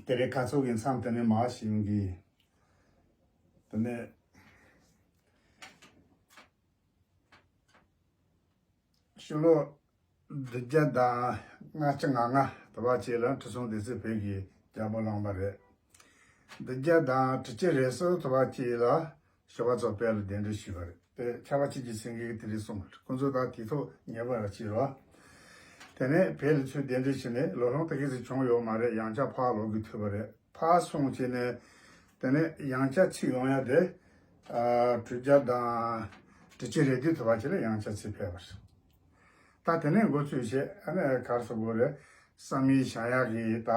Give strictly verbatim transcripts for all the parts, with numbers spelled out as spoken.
དེ་རིང་ཁ་སང་གི་མཚམས་དེ་ནས་མར་ཞུ་གི། དེ་ནས་ཕྱི་ལོ་བདུན་བརྒྱ་དང་ལྔ་བཅུ་ང་ལྔ་དུ་བ་ཅིག་ལ་ཁྲི་སྲོང་ལྡེ་བཙན་བོད་ཀྱི་རྒྱལ་པོ་བླངས་པ་རེད། བདུན་བརྒྱ་དང་དྲུག་ཅུ་རེ་གསུམ་དུ་བ་ཅིག་ལ་ཞི་བ་འཚོ་བོད་ལ་གདན་འདྲེན་ཞུས་པ་རེད། དེ་ཆར་པ་ཆུ་སྐྱིད་སེང་གེ་གིས་དེ་རིང་གསུངས་པ་རེད། ཁོང་ཚོ་ད་དུས་ཐོག་ཉེ་བར་ཕྱིར་རོ། དེ་ནས་བོད་ལ་ཚུར་གདན་འདྲེན་ཞུས་ནས་ལོ་ལོན་ད་གི་ཟིག་བྱུང་ཡོད་མ་རེད། ཡང་བསྐྱར་ཕར་ལོག་དགོས་ཐུག་པ་རེད། ཕར་སོང་བྱས་ནས་དེ་ནས་ཡང་བསྐྱར་ཚུར་ཡོང་ཡ་དེ། ཨ། དྲུག་བརྒྱ་དང་དྲུག་ཅུ་རེ་བདུན་དུ་བ་ཅིག་ལ་ཡང་བསྐྱར་ཚུར་ཕེབས་པ་རེད། ད་དེ་ནས་འགོ་ཚུགས་བྱས། ཨ་ནི་ག་རེ་ཟེར་དགོས་རེད། བསམ་ཡས་བཞེངས་ཡག་གི་ད་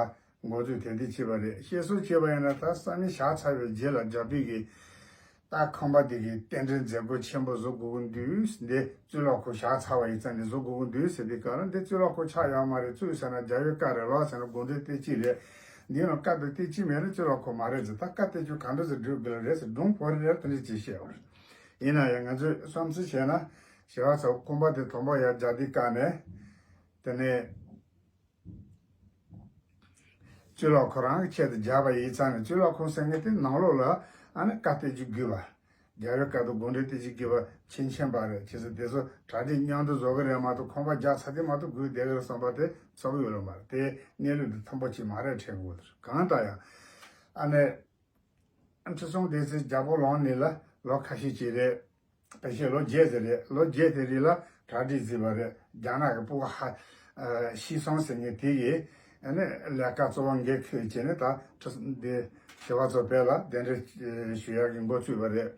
འགོ་འཛུགས་དེ་འདྲ་བྱས་པ་རེད། བཤད་སྲོལ་བྱས་པ་ཡིན་ན་ད་བསམ་ཡས་བཞེངས་ཚར་བའི་རྗེས་ལ་རྒྱ་བོད་ཀྱི་ད་ཁང་པ་དེ་གི་རྟེན་འབྲེལ་མཛད་སྒོ་ཆེན་པོ་བཟོ་དགོས་ཀྱི་འདུག་འདི་གཙུག་ལག་ཁང་བཞེངས་ཚར་བ་ཡིན་ཙང་འདི་བཟོ་དགོས་ཀྱི་འདུག་ཟེར་དུས་སྐབས་ལ། འདི་གཙུག་ལག་ཁང་ཆགས་ཡོད་མ་རེད། གཙུག་ཟེར་ན་རྒྱ་བོད་སྐད་རེད། ལག་ཟེར་ན་དགོངས་འགྲེལ་བསྟན་བཅོས་རེད། འདི་ནང་བཀའ་དང་བསྟན་བཅོས་མེད་ན་གཙུག་ལག་ཁང་མ་རེད་ཟེར། ད་བཀའ་བསྟན་བཅོས་གང་འདྲ་ཟེར་སྒྲུབ་དགོས་ལ་རེད་ཟེར། སྒྲུང་བོར་རེད། དེ་འདྲ་ཅིག་བཤད་པ་རེད། ཡིན་ན་ཡང་ང་ཚོས་བསམ་ཚུལ་བྱས་ན། ཞི་བ་འཚོ་ཁང་པ་དེ་དང་པོ་ཡར་རྒྱག་དུས་སྐབས་ནས། དེ་ནས་གཙུག་ལག་ཁང་རང་གི་ཆེད་དུ་རྒྱག་པ་ཡིན་ཙང་ནས། གཙུག་ལག་ཁང་ཟེར་མཁན་དེ་ནང་ལོགས་ལ་ཨ་ནི་བཀའ་བསྟན་བཅོས་དགོས་པ། རྒྱལ་བའི་བཀའ་དང་དགོངས་འགྲེལ་བསྟན་བཅོས་དགོས་པ་མཁྱེན་མཁྱེན་པ་རེད། བྱས་ཙང་དེ་ཚོ་གྲ་སྒྲིག་མཉམ་དུ་བཟོ་གི་རེད་མ་གཏོགས། ཁང་པ་རྒྱག་ཚར་དུས་མ་གཏོགས་སྒུག་བསྡད་གི་རེད་བསམ་པ་དེ་ཚོར་གི་ཡོད་ལ་མ་རེད། དེ་གནས་ལུགས་འདི་མཐུན་པོ་ཅིག་མ་རེད་དྲན་གི་ཡོད། གང་ལྟར་ཡང་ཨ་ནི་ཁྲི་སྲོང་ལྡེ་བཙན་རྒྱལ་པོ་ལངས་ནས་ལ་ལོ་ཁ་ཤས་ཅིག་རེད། ཕལ་ཆེར་ལོ་བརྒྱད་ཙམ་རེད། ལོ་བརྒྱད་དེ་རིང་ལ་གྲ་སྒྲིག་བཟོས་པ་རེད། རྒྱ་ནག་གི་ཕྲུ་གུ་ཧ། ཨ། ཤི་སང་ཟེར་མཁན་དེ་ཡིས་ཨ་ནི་ལས་ཀ་གཙོ་བོ་འགན་ཁུར་བྱས་ནས་ད་ཁྲི་འདི་ཞི་བ་འཚོ་བོད་ལ་གདན་འདྲེན་ཞུ་ཡག་གི་འགོ་བཙུགས་པ་རེད།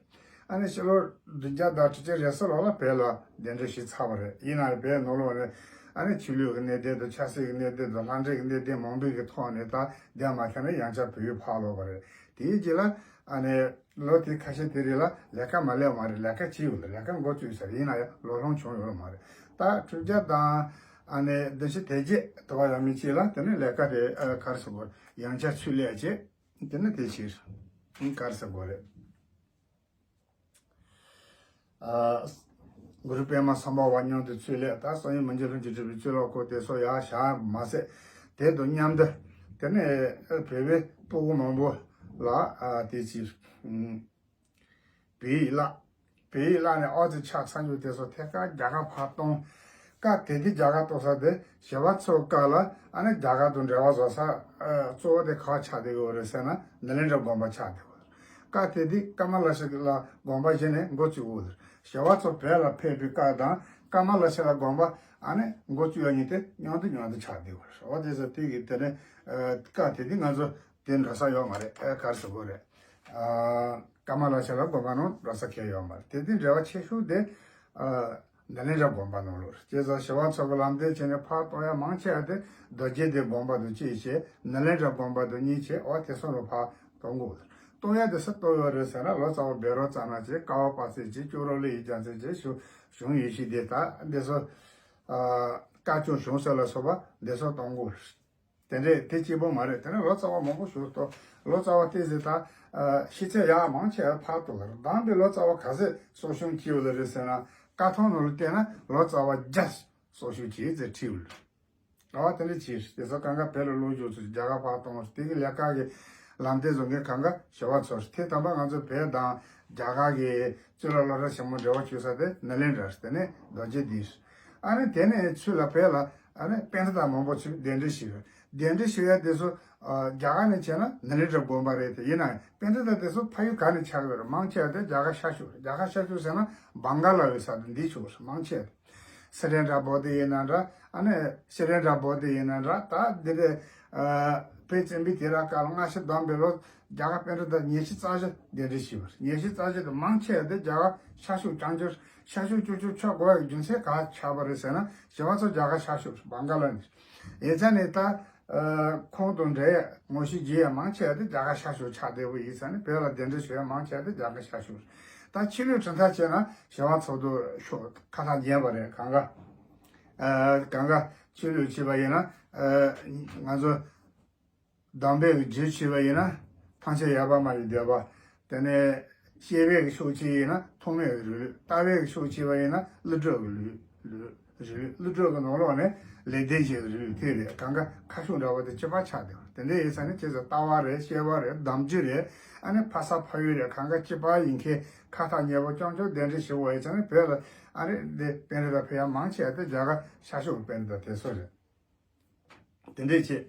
ཨ་ནི་ཕྱི་ལོ་བདུན་བརྒྱ་དང་དྲུག་ཅུ་རེ་གསུམ་ལོ་ལ་བོད་ལ་གདན་འདྲེན་ཞུས་ཚར་བ་རེད། ཡིན་ན་ཡང་བོད་ནང་ལོགས་ནས་ཨ་ནི་ཆོས་ལུགས་ཀྱི་གནད་དོན་དང་། ཆབ་སྲིད་ཀྱི་གནད་དོན་དང་། ལྷ་འདྲེ་གི་གནད་དོན་མང་པོའི་གི་ཐོག་ནས་ད་གདན་མ་འཁེལ་ནས་ཡང་བསྐྱར་བོད་ཡུལ་ཕར་ལོག་པ་རེད། དེའི་རྗེས་ལ་ཨ་ནི་ལོ་དེ་ཁ་ཤས་དེ་རིང་ལ་ལས་ཀ་མ་ལས་མ་རེད། ལས་ཀ་བྱས་ཡོད་ལ། ལས་ཀ་འགོ་བཙུགས་ཚར། ཡིན་ན་ཡང་ལོ་ལོན་བྱུང་ཡོད་མ་རེད། ད་དྲུག་བརྒྱ་དང་ཨ་ནི་བདུན་ཅུ་དོན་བརྒྱད་དུ་བ་ཡང་མི་ཅིག་ལ་དེ་ནས་ལས་ཀ་དེ་ཨ་ག་རེ་ཟེར་དགོས། ཡང་བསྐྱར་ཚུར་སླེབས་བྱས། དེ་ནས་དེ་ཕྱིར་ག་རེ་ཟེར་དགོས་རེད། ཨ། གུ་རུ་པདྨ་སམྦྷ་ཝ་མཉམ་དུ་ཚུར་སླེབས། ད་བསམ་ཡས་མི་འགྱུར་ལྷུན་གྱིས་གྲུབ་པའི་གཙུག་ལག་ཁང་དེ་ཚོ་ཡར་བཞེངས་མ་ཟད། དེ་དང་མཉམ་དུ་དེ་ནས་བོད་པའི་ཕྲུ་གུ་མང་པོ་ལ། ཨ། དེ་ཕྱིར་བོད་ཡིག་བསླབས། བོད་ཡིག་བསླབས་ནས་ཨོ་ཙི་ཆགས་ཚར་རྒྱུ་དེ་ཚོ་ཐད་ཀར་རྒྱ་གར་ཕར་གཏོང་། སྐབས་དེ་དུས་རྒྱ་གར་གཏོང་ས་དེ། ཞི་བ་འཚོའི་སྐབས་ལ་ཨ་ནི་རྒྱ་གར་དང་འབྲེལ་བ་བཟོ་ས། ཨ། གཙོ་བོ་དེ་ག་པར་ཆགས་བསྡད་ཡོད་རེད་ཟེར་ན། ནཱ་ལེནྡྲ་དགོན་པ་ཆགས་བསྡད་ཡོད་རེད། སྐབས་དེ་དུས་ཀ་མ་ལ་ཤཱི་ལ་དགོན་པ་གཞི་ནས་འགོ་བཙུགས་ཡོད་རེད། ཞི་བ་འཚོ་བོད་ལ་ཕེབས་པའི་སྐབས་དང་ཀ་མ་ལ་ཤཱི་ལ་དགོན་པ་ཨ་ནི་འགོ་བཙུགས་ཡ་གཉིས་དེ་མཉམ་དུ་མཉམ་དུ་ཆགས་བསྡད་ཡོད་རེད། འོ་དེ་ཚོ་དེ་གི་དེ་ནས། ཨ། སྐབས་དེ་དུས་ང་ཚོ་དེ་འགྲོ་ས་ཡོད་མ་རེད། ཨ། ག་རེ་ཟེར་དགོས་རེད། ཨ། ཀ་མ་ལ་ཤཱི་ལ་དགོན་པ་ནང་འགྲོ་ས་གང་ཡང་ཡོད་མ་རེད། དེ་དུས་འབྲེལ་བ་ཆེ་ཤོས་དེ། ཨ། ནཱ་ལེནྡྲ་དགོན་པ་ནང་ལོགས་རེད། བྱས་ཙང་ཞི་བ་འཚོ་གི་ལམ་སྟོན་བྱས་ནས་ཕར་གཏོང་ཡ་མང་ཆེ་བ་དེ་རྡོ་རྗེ་གདན་དགོན་པ་དང་གཅིག་བྱས། ནཱ་ལེནྡྲ་དགོན་པ་དང་གཉིས་བྱས། འོ་དེ་ཚོ་ལ་ཕར་གཏོང་གི་ཡོད་རེད། གཏོང་ཡ་དེ་སུས་གཏོང་ཡོད་རེད་ཟེར་ན། ལོ་ཙཱ་བ་བཻ་རོ་ཙ་ན་བྱས། ཀ་བ་པ་ཚེ་བྱས། ཅོག་རོ་ཀླུ་ཡི་རྒྱལ་མཚན་བྱས། ཞུ། ཞུང་ཡེ་ཤེས་སྡེ། ད་འདི་ཚོ། ཨ། སྐ་ཅོག་ཞུང་ཟེར་ལ་སོགས་པ་འདི་ཚོ་གཏོང་གི་ཡོད་རེད། དེ་འདྲས་དེ་གཅིག་པོ་མ་རེད། དེ་ནས་ལོ་ཙཱ་བ་མང་པོ་ཞིག་གཏོང་། ལོ་ཙཱ་བ་དེ་ཚོ་ད། ཨ། ཤེས་ཚད་ཡག་མང་ཆེ་བ་ཕར་གཏོང་ལ། གདམས་པའི་ལོ་ཙཱ་བ་ག་ཚོད་གསོ་སྐྱོང་བྱས་ཡོད་ལ་རེད་ཟེར་ན། བཀའ་ཐང་ནང་ལ་བལྟས་ན་ལོ་ཙཱ་བ་བརྒྱ་གསོ་སྐྱོང་བྱས་ཟེར་བྲིས་ཡོད་ལ། ཨ། དེ་འདྲས་བྱས། དེ་ཚོ་གང་ག་བོད་ལ་བློ་སྦྱོང་ཚུལ་རྒྱ་གར་ཕར་གཏོང་། དེ་གི་ལས་ཀ་གི་ལམ་སྟོན་བཟོ་མཁན་གང་ག་ཞི་བ་འཚོ། དེ་དང་པོ་ང་ཚོ་བོད་དང་རྒྱ་གར་གྱི་གཙུག་ལག་སློབ་གྲྭ་ཆེན་མོ་འབྲེལ་བ་བྱེད་ས་དེ་ནཱ་ལེནྡྲ། དེ་ནས་རྡོ་རྗེ་གདན། ཨ་ནི་དེ་ནས་ཚུར་ལ་བོད་ལ་ཨ་ནི་པཎྜི་ཏ་མང་པོ་ཚུར་གདན་འདྲེན་ཞུས་པ། གདན་འདྲེན་ཞུ་ཡ་དེ་ཚོ། ཨ། རྒྱ་གར་ནས་བྱས་ན་ནཱ་ལེནྡྲ་དགོན་པ་རེད། དེ་ཡིན་ན་ཡང་པཎྜི་ཏ་དེ་ཚོ་ཕ་ཡུལ་ག་ནས་ཆགས་ཡོད་རེད། མང་ཆེ་བ་དེ་རྒྱ་གར་ཤར་ཕྱོགས་རེད། རྒྱ་གར་ཤར་ཕྱོགས་ཟེར་ན་བང་ག་ལ་ཡོད་ས་དེ་འདི་ཕྱོགས་རེད། མང་ཆེ་བ་དེ། སི་རེནྡྲ་བོ་དྷི་ཡིན་ན་འདྲ། ཨ་ནི་སི་རེནྡྲ་བོ་དྷི་ཡིན་ན་འདྲ། ད་འདི་འདྲས། ཨ། བོད་བཙན་པོའི་དུས་རབས་སྐབས་ལ་སྔ་ཕྱི་བསྡོམས་པའི་ལོ་རྒྱ་གར་པཎྜི་ཏ་ཉི་ཤུ་རྩ་བཞི་གདན་འདྲེན་ཞུས་པ་རེད། ཉི་ཤུ་རྩ་བཞི་དེ་མང་ཆེ་བ་དེ་རྒྱ་གར་ཤར་ཕྱོགས་རྐྱང་རྐྱང་། ཤར་ཕྱོགས་རྐྱང་རྐྱང་ཆགས་དགོས་པའི་རྒྱུ་མཚན་ག་ཆགས་པ་རེད་ཟེར་ན། ཞི་བ་འཚོ་རྒྱ་གར་ཤར་ཕྱོགས་བང་ག་ལ་ནས། ཡིན་ཙང་ནས་ད། ཨ། ཁོང་དང་འབྲེལ་ཡ་ངོ་ཤེས་བྱེད་ཡ་མང་ཆེ་བ་དེ་རྒྱ་གར་ཤར་ཕྱོགས་ཆགས་བསྡད་པ་ཡིན་ཙང་ནས། བོད་ལ་གདན་འདྲེན་ཞུ་ཡ་མང་ཆེ་བ་དེ་རྒྱ་གར་ཤར་ཕྱོགས་རེད། ད་ཆོས་ལུགས་གྲུབ་མཐའ་བྱས་ན་ཞི་བ་འཚོ་དང་ཕྱོགས་ཁ་ཐག་ཉེ་བ་རེད། གང་ག། ཨ། གང་ག་ཆོས་ལུགས་བྱས་པ་ཡིན་ན། ཨ། ང་ཚོ་སྡོམ་པའི་རྒྱུད་བྱས་པ་ཡིན་ན་ཐམས་ཅད་ཡོད་པར་སྨྲ་བའི་སྡེ་པ། དེ་ནས་བཤད་པའི་ཕྱོགས་བྱས་ཡིན་ན་ཐོགས་མེད་ཀྱི་ལུས། ལྟ་བའི་ཕྱོགས་བྱས་པ་ཡིན་ན་ཀླུ་སྒྲུབ་ཀྱི་ལུས། ལུས། རིགས་ལུས། ཀླུ་སྒྲུབ་ཀྱི་ནང་ལོགས་ནས་ལེགས་ལྡན་འབྱེད་ཀྱི་རིགས་ལུས་དེ་རེད། གང་ག་ཁ་ཤུགས་འདྲ་བོ་དེ་གཅིག་པ་ཆགས་བསྡད་པ་དེ་འདྲ་ཡིན་ཙང་ནི། བྱས་ཙང་ལྟ་བ་རེད། བཤད་པ་རེད། གདམས་རྒྱུད་རེད། ཨ་ནི་ཕ་ས་ཕ་ཡུལ་རེད། གང་ག་གཅིག་པ་ཡིན་མཁན་ཁ་ཐག་ཉེ་པོ་རྐྱང་རྐྱང་གདན་འདྲེན་ཞུ་བ་ཡིན་ཙང་ནི། བོད་ལ་ཨ་ནི་འདི་པཎྜི་ཏ་ཕལ་ཡང་མང་ཆེ་བ་དེ་རྒྱ་གར་ཤར་ཕྱོགས་ཀྱི་པཎྜི་ཏ་དེ་ཚོ་རེད། དེ་འདྲས་བྱས།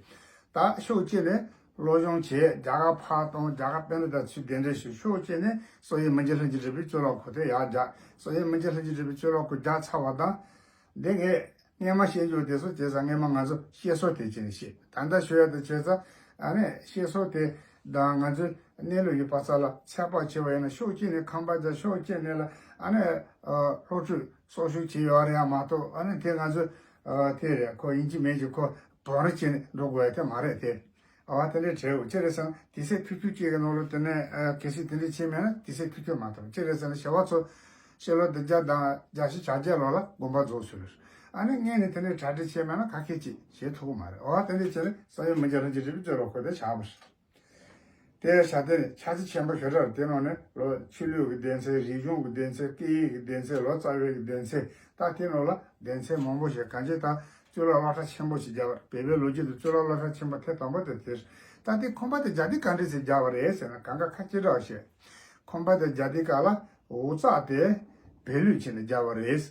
ད་ཕྱོགས་གཅིག་ནས་སློབ་སྦྱོང་བྱས། རྒྱ་གར་ཕར་གཏོང་། རྒྱ་གར་པཎྜི་ཏ་ཚུར་གདན་འདྲེན་ཞུ། ཕྱོགས་གཅིག་ནས་བསམ་ཡས་མི་འགྱུར་ལྷུན་གྱིས་གྲུབ་པའི་གཙུག་ལག་ཁང་དེ་ཡར་རྒྱག་བསམ་ཡས་མི་འགྱུར་ལྷུན་གྱིས་གྲུབ་པའི་གཙུག་ལག་ཁང་རྒྱག་ཚར་བ་དང་། འདི་ངས་སྔས་མ་བཤད་རྒྱུ་དེ་ཚོ་བྱས་ཙང་། སྔས་མ་ང་ཚོ་བཤད་སྲོལ་དེ་བྱས་ནས་བཤད། ད་ལྟ་ཞུ་ཡ་དེ་བྱས་ཙང་། ཨ་ནི་བཤད་སྲོལ་དེ་དང་ང་ཚོའི་གནས་ལུགས་ཡོད་པ་ཚོ་ལ་ཚོད་དཔག་བྱས་པ་ཡིན་ན། ཕྱོགས་གཅིག་ནས་ཁང་པ་རྒྱག་ཕྱོགས་གཅིག་ནས་ལ་ཨ་ནི་ཨ་སློབ་ཕྲུག་གསོ་སྐྱོང་བྱེད་ཡོད་རེད་ཡ་མ་གཏོགས། ཨ་ནི་དེ་ང་ཚོ་ཨ་དེ་རེད། ཁོ་ཡིན་གཅིག་མིན་གཅིག་ཁོ་དོན་རེ་བྱས་ནས་འགྲོ་དགོས་ཡ་དེ་མ་རེད་དེ། ཨ་དེ་འདྲའི་བྲལ་འོ། ཅི་རེད་ཟེར་ན། དུས་ཚོད་ཐུང་ཐུང་གཅིག་གི་ནང་ལ་དེ་ནས་ཨ་གལ་སྲིད་དེ་འདྲ་བྱས་མེད་ན་དུས་ཚོད་ཐུང་ཐུང་མ་ཐོབ། ཅི་རེད་ཟེར་ན། ཞི་བ་འཚོ་ཕྱི་ལོ་བདུན་བརྒྱ་དང་བརྒྱད་ཅུ་གྱ་བརྒྱད་ལོ་ལ་དགོངས་པ་རྫོགས་ཚར་རེད། ཨ་ནི་སྔོན་ནས་དེ་འདྲའི་གྲ་སྒྲིག་བྱས་མེད་ན་ག་གེ་ཅིག་བྱེད་ཐུབ་ཀྱི་མ་རེད། ཨ་དེ་འདྲ་བྱས་ནས་བསམ་ཡས་མི་འགྱུར་ལྷུན་གྱིས་གྲུབ་པའི་གཙུག་ལག་ཁང་དེ་བཞག་པ་རེད། དེ་བཞག་དེ་ནས་ཕྱག་རྩལ་ཆེན་པོ་ཞེ་དྲག་རེད། དེ་ནང་ནས་ལོ་ཆོས་ལུགས་ཀྱི་སྡེ་ཚན། རིག་གཞུང་གི་སྡེ་ཚན། སྐད་ཡིག་གི་སྡེ་ཚན། ལོ་ཙཱ་བའི་གི་སྡེ་ཚན། ད་དེ་ནང་ལ་སྡེ་ཚན་མང་པོ་ཞིག་གང་ཅི། ད་གཙུག་ལག་སློབ་གྲྭ་ཆེན་པོ་ཞིག་བརྒྱབ་པ་རེད། བོད་པའི་ལོ་རྒྱུས་དུ་གཙུག་ལག་སློབ་གྲྭ་ཆེན་པོ་ཐེངས་དང་པོ་དེ་དེ་རེད། ད་དེ་ཁང་པ་དེ་རྒྱག་དུས་ག་འདྲ་ཞིག་བརྒྱབ་པ་རེད་ཟེར་ན། གང་ག་ཁ་ཅིག་རེ་བཤད། ཁང་པ་དེ་རྒྱག་དུས་སྐབས་ལ་འོག་བརྩེགས་དེ་བོད་ལུགས་བྱས་ནས་བརྒྱབ་པ་རེད།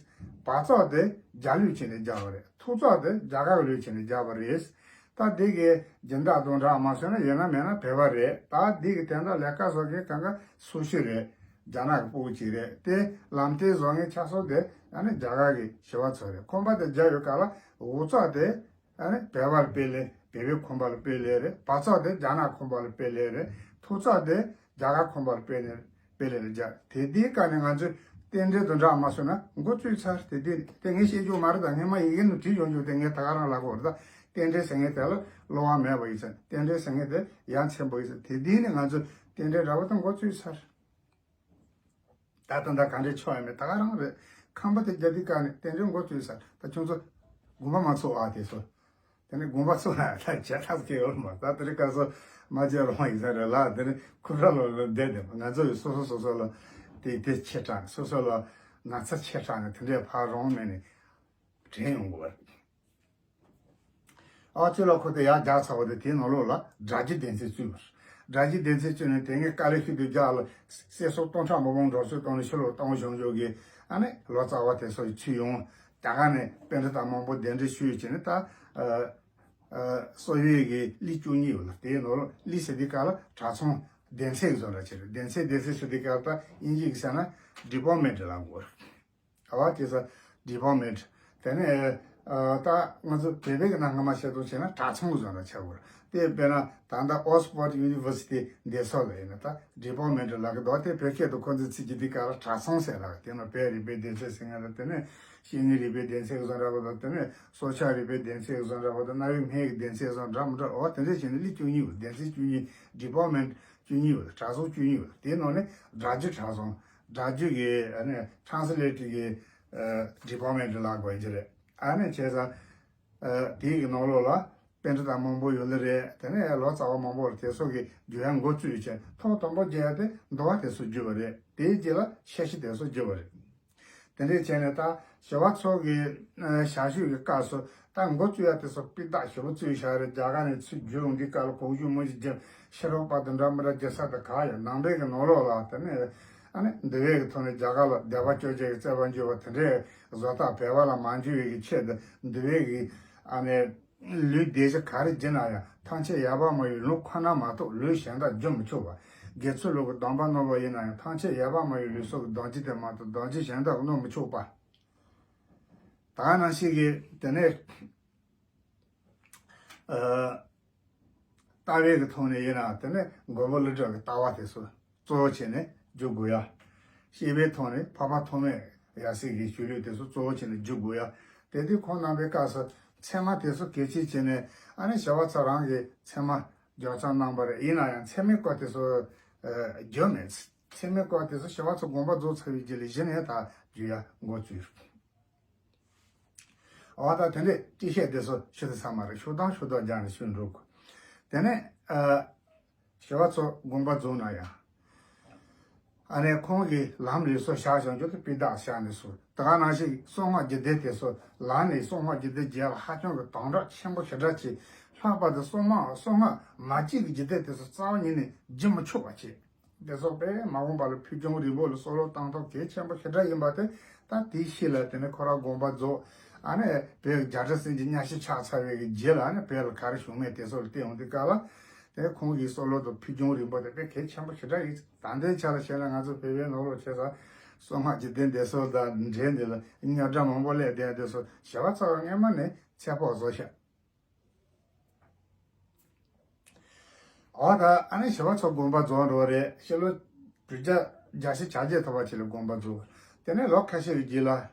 བར་བརྩེགས་དེ་རྒྱ་ལུགས་བྱས་ནས་བརྒྱབ་པ་རེད། ཐོག་བརྩེགས་དེ་རྒྱ་གར་ལུགས་བྱས་ནས་བརྒྱབ་པ་རེད། ད་འདི་གི་སྦྱིན་བདག་དང་འདྲ་མ་སོང་ན། ཡིན་ན་མིན་ན་བོད་པ་རེད། ད་འདི་གི་དེ་འདྲ་ལས་ཀ་བཟོ་མཁན་གང་ག་སུ་ཞིག་རེད། རྒྱ་ནག་གི་སྤུ་གུ་ཅིག་རེད། དེ་ལམ་སྟོན་བཟོ་མཁན་ཆ་ཚང་དེ་ཨ་ནི་རྒྱ་གར་གི་ཞི་བ་འཚོ་རེད། ཁང་པ་དེ་རྒྱག་ཡོད་སྐབས་ལ་འོག་བརྩེགས་དེ་ཨ་ནི་བོད་པ་ལ་དཔེ་ལེན། བོད་པའི་ཁང་པ་ལ་དཔེ་ལེན་རེད། བར་བརྩེགས་དེ་རྒྱ་ནག་ཁང་པ་ལ་དཔེ་ལེན་རེད། ཐོག་བརྩེགས་དེ་རྒྱ་གར་ཁང་པ་ལ་དཔེ་ལེན། དཔེ་ལེན་རེད་རྒྱག་དེ་དེའི་སྐབས་ནས་ང་ཚོས་རྟེན་འབྲེལ་དང་འདྲ་མ་སོང་ན་འགོ་བཙུགས་ཚར། དེ་དེ་དེ་ངས་བཤད་རྒྱུ་མ་རེད། ད་སྔས་མ་ཡི་གེ་ནང་བྲིས་ཡོང་རྒྱུ་དེ་ངས་ད་ག་རང་ལབ་དགོས་རེད། ད་རྟེན་འབྲེལ་ཟེར་མཁན་དེ་ལ་བསླུ་བ་མེད་པ་ཡིན་ཙང་། རྟེན་འབྲེལ་ཟེར་མཁན་དེ་ཡ་མཚན་པོ་ཡིན་ཙང་། དེ་དེ་ནས་ང་ཚོས་རྟེན་འབྲེལ་འདྲ་བོ་དེ་འགོ་བཙུགས་ཚར། ད་ལྟ་ད་ག་འདྲའི་ཆོག་ཡ་མེད། ད་ག་རང་རེད། ཁང་པ་དེ་རྒྱག་དུས་སྐབས་ནས་རྟེན་འབྲེལ་འགོ་བཙུགས་ཚར། ད་ཁྱོད་ཚོ་དགོངས་པ་མ་ཚོམ་ཨ། དེ་ཚོ་དེ་ནས་དགོངས་པ་ཚོམ་ཨ། ད་བྱས་ཐབས་གལ་ཡོད་མ། ད་དེ་རིང་ཁ་སང་མ་བྱས་རོགས་ཡིན་ས་རེད་ལ། དེ་ནས་ཁུ་ར་ལོ་ལ་བསྡད་བསྡད་པ། ང་ཚོ་ཡི་སོ་སོ་སོ་སོ་ལ་དེ་དེ་ཆེ་དྲགས། སོ་སོ་ལ་ན་ཚ་ཆེ་དྲགས་ནས་དེ་འདྲའི་ཕར་རོང་མེད་ནས་དྲན་ཡོང་གི་བ། ཨ་གཙུག་ལག་ཁང་དེ་ཡར་རྒྱག་ཚར་བ་དེ་དེའི་ནང་ལོགས་ལ་སྒྲ་བསྒྱུར་སྡེ་ཚན་བཙུགས་པ་རེད། སྒྲ་བསྒྱུར་སྡེ་ཚན་བཙུགས་ནས་དེ་སྔའི་དཀའ་ལས་ཤུགས་དེ་རྒྱག་ལ་གསེར་སྲང་སྟོང་ཕྲག་མང་པོ་འགྲོ་སོང་བཏང་ནས་ཕྱི་ལོགས་བཏང་བཞག་རྒྱུ་གི་ཨ་ནི་ལོ་ཙཱ་བ་དེ་ཚོ་ཡི་ཚུར་ཡོང་། རྒྱ་གར་ནས་པཎྜི་ཏ་མང་པོ་གདན་འདྲེན་ཞུས་བྱས་ནས། ད་ཨ་ཨ་བསམ་ཡས་ཀྱི་གླིང་བཅུ་གཉིས་ཡོད་ལ། དེའི་ནང་ལོགས་གླིང་ཟེར་དུས་སྐབས་ལ་གྲྭ་ཚང་སྡེ་ཚན་གྱི་བཟོ་འདྲ་བྱས་རེད། སྡེ་ཚན་སྡེ་ཚན་ཟེར་དུས་སྐབས་ད་དབྱིན་ཇི་གི་ཟེར་ན་ཌི་པར་མེན་ཊི་ལབ་དགོས་རེད། ཨ་བ་དེ་ས་ཌི་པར་མེན་ཊི། དེ་ནས་ཨ་ད་ང་ཚོ་བོད་པའི་གི་ནང་སྔ་མ་བཤད་སྟངས་བྱས་ན་གྲྭ་ཚང་གི་བཟོ་འདྲ་ཆགས་དགོས་རེད། དེ་དཔེར་ན་ད་ལྟ་ཨོག་སི་ཕོར་ཌི་ཡུ་ནི་ཝར་སི་ཊི་འདི་ཚོ་ལ་ཡིན་ན་ད་ཌི་པར་མེན་ཊི་ལབ་གི་འདུག་དེ་བོད་སྐད་དུ་ཁོ་ཚོས་ཚིག་གི་དེ་ག་ལ་གྲྭ་ཚང་ཟེར་ལབ། དེ་ནང་བོད་རིག་པའི་སྡེ་ཚན་ཟེར་མཁན་ལ། དེ་ནས་ཤེས་ཡོན་རིག་པའི་སྡེ་ཚན་གི་བཟོ་འདྲ་པོ་དང་། དེ་ནས་སྲོག་ཆགས་རིག་པའི་སྡེ་ཚན་གི་བཟོ་འདྲ་པོ་དང་། གནའ་བོའི་སྨན་གི་སྡེ་ཚན་བཟོ་འདྲ་མི་འདྲ། འོ་དེ་འདྲ་བྱས་ནས་གླིང་བཅུ་གཉིས་ཡོད། སྡེ་ཚན་བཅུ་གཉིས། ཌི་པར་མེན་ཊི་བཅུ་གཉིས་ཡོད། གྲྭ་ཚང་བཅུ་གཉིས་ཡོད། དེའི་ནང་ནས་སྒྲ་བསྒྱུར་གྲྭ་ཚང་། སྒྲ་བསྒྱུར་གི་ཨ་ནི་ཊེ་རན་སི་ལེ་ཊི་གི་ཨ་ཌི་པར་མེན་ཊི་ལབ་དགོས་ཀྱི་རེད། ཨ་ནི་བྱས་ཙང་ཨ་དེའི་གི་ནང་ལོགས་ལ་པཎྜི་ཏ་མང་པོ་ཡོད་ལེ་རེད། དེ་ནས་ལོ་ཙཱ་བ་མང་པོ་ལ་དེ་ཚོ་གི་བསྒྱུར་ཡ་འགོ་བཙུགས་བྱས། ཐོག་དང་པོ་བསྒྱུར་ཡ་དེ་འདུལ་བ་དེ་ཚོ་བསྒྱུར་བ་རེད། དེའི་རྗེས་ལ་ཤེར་ཕྱིན་དེ་ཚོ་བསྒྱུར་བ་རེད། དེ་འདྲས་བྱས་ནས་ད་ཞི་བ་འཚོ་གི་ཨ་ཞལ་བཞུགས་ཀྱི་སྐབས་སུ་ད་འགོ་བཙུགས་ཡ་དེ་ཚོ་སྤུས་དག་ཞེ་པོ་བཙུགས་བཞག་རེད། རྒྱ་གར་ནས་ཚུར་བསྒྱུར་ཡོང་དུས་སྐབས་ལ་གོང་བཞུགས་མི་ཞིག་བསྒྱུར། ཕྱི་རོལ་པ་དང་འདྲ་མི་འདྲ་བསྒྱུར་ས་དེ་ག་ཡོད། ནང་པའི་གི་ནང་ལོགས་ལ་དེ་ནས་ཨ་ནི་འདུལ་བའི་གི་ཐོག་ནས་རྒྱ་གར་ལ་སྡེ་པ་བཅོ་བརྒྱད་ཀྱི་རྩོད་པ་བསྒྱུར་བ་དེ་འདྲའི་བཟོ་ལྟ་བོད་པ་ལ་མ་འགྱུར་བའི་གི་ཆེད་དུ་འདུལ་བའི་གི་ཨ་ནི་ལུང་སྡེ་བཞི་ག་རེ་བསྒྱུར་ན་ཡང་ཐམས་ཅད་ཡོད་པར་སྨྲ་བའི་ལུང་ཁོ་ན་མ་གཏོགས་ལུང་གཞན་དག་བསྒྱུར་མི་ཆོག་པ། དགེ་ཚུལ་སློང་གི་སྡོམ་པ་གནང་བ་ཡིན་ན་ཡང་ཐམས་ཅད་ཡོད་པར་སྨྲ་བའི་ལུགས་སྲོལ་གྱི་སྡོམ་རྒྱུན་དེ་མ་གཏོགས་སྡོམ་རྒྱུན་གཞན་དག་གནང་མི་ཆོག་པ། ད་ག་ནང་བཞིན་གྱི་དེ་ནས་ཨ་ལྟ་བའི་གི་ཐོག་ནས་ཡིན་ན་དེ་ནས་མགོན་པོ་ཀླུ་སྒྲུབ་ཀྱི་ལྟ་བ་དེ་ཚོ་གཙོ་བོ་བྱས་ནས་བསྒྱུར་དགོས་ཡ། བཤད་པའི་ཐོག་ནས་འཕགས་པ་ཐོགས་མེད་ཡབ་སྲས་ཀྱི་ཆོས་ལུགས་དེ་ཚོ་གཙོ་བོ་བྱས་ནས་བསྒྱུར་དགོས་ཡ། དེ་དུས་ཁོང་རྣམ་པའི་སྐབས་སུ་ཚད་མ་དེ་ཚོ་གལ་ཆེ་བྱས་ནས་ཨ་ནི་ཞི་བ་འཚོ་རང་གིས་ཚད་མ་སྦྱོར་ཚར་གནང་བ་རེད། ཡིན་ན་ཡང་ཚད་མའི་སྐོར་དེ་ཚོ་ཨ་བསྒྱུར་མེད། ཚད་མའི་སྐོར་དེ་ཚོ་ཞི་བ་འཚོ་དགོངས་པ་རྫོགས་ཚར་བའི་རྗེས་ལ་གཞི་ནས་ད་བསྒྱུར་ཡ་འགོ་བཙུགས། འོ་ད་དེ་འདྲས་སྤྲོས་བཤད་དེ་ཚོ་ཞུ་དུས་ཚང་མ་རེད། ཞུ་དང་ཞུ་དང་རྒྱག་ནས་ཞུ་འགྲོ་དགོས། དེ་ནས་ཨ་ཞི་བ་འཚོ་དགོངས་པ་རྫོགས་ན་ཡང་ཨ་ནི་ཁོང་གིས་ལམ་ལུགས་སྲོལ་བཞག་བཞག་རྒྱུ་དེ་སྤུས་དག་བཞག་ནས་སུ་ ད་ག་ནང་བཞིན་གསང་སྔགས་རྒྱུད་སྡེ་དེ་ཚོ་ལ་ནི་གསང་སྔགས་རྒྱུད་སྡེ་བརྒྱད་ལ་ཧ་ཅང་གི་དམ་དྲག་ཆེན་པོ་ཞེ་དྲག་བྱས། ལྷག་པར་དུ་གསང་སྔགས་གསང་སྔགས་མ་གཅིག་གི་རྒྱུད་སྡེ་དེ་ཚོ་རྩ་བ་ཉིད་ནས་བསྒྱུར་མི་ཆོག་པ་བྱས། དེ་ཚོ་དཔེ་མ་འོངས་པ་ལ་ཕུལ་བྱུང་རིང་པོ་ལ་བསམ་བློ་བཏང་ཐབས་གལ་ཆེན་པོ་ཞེ་དྲག་ཡིན་པ་དེ་ད་དེའི་ཤུལ་ལ་དེ་ནས་ཁོ་རང་དགོངས་པ་རྫོགས། ཨ་ནི་བོད་རྒྱལ་ཁྲིམས་སྲིད་འཛིན་གཉའ་ཤིང་ཆག་ཚར་བའི་གི་རྗེས་ལ་ཨ་ནི་བོད་ལ་ག་རེ་བྱུང་མེད་དེ་ཚོ་ལ་བལྟས་ཡོང་དུས་སྐབས་ལ། དེ་ཁོང་གི་བསམ་བློ་དང་ཕུལ་བྱུང་རིང་པོ་དེ་དཔེ་གལ་ཆེན་པོ་ཞེ་དྲག་ཡིན། ད་ལྟའི་ཆ་ལ་བཤད་ན་ང་ཚོ་བོད་པའི་ནང་ལོགས་བྱས་ཙང་གསང་སྔགས་ཀྱི་སྡེ་འདི་ཚོ་དང་འབྲེལ་འདི་ལ་རྙོག་དྲ་མང་པོ་སླེབས་བསྡད་དེ་ཚོ་ཞི་བ་འཚོ་སྔོན་མ་ནས་ཚོད་དཔག་བཟོ་ཤག་འོ་ད་ཨ་ནི་ཞི་བ་འཚོ་དགོངས་པ་རྫོགས་འགྲོ་རེད། ཕྱི་ལོ་དྲུག་བརྒྱ་བརྒྱད་ཅུ་གྱ་བརྒྱད་ཐུབ་པ་ཅིག་ལ་དགོངས་པ་རྫོགས། དེ་ནས་ལོ་ཁ་ཤས་ཀྱི་རྗེས་ལ་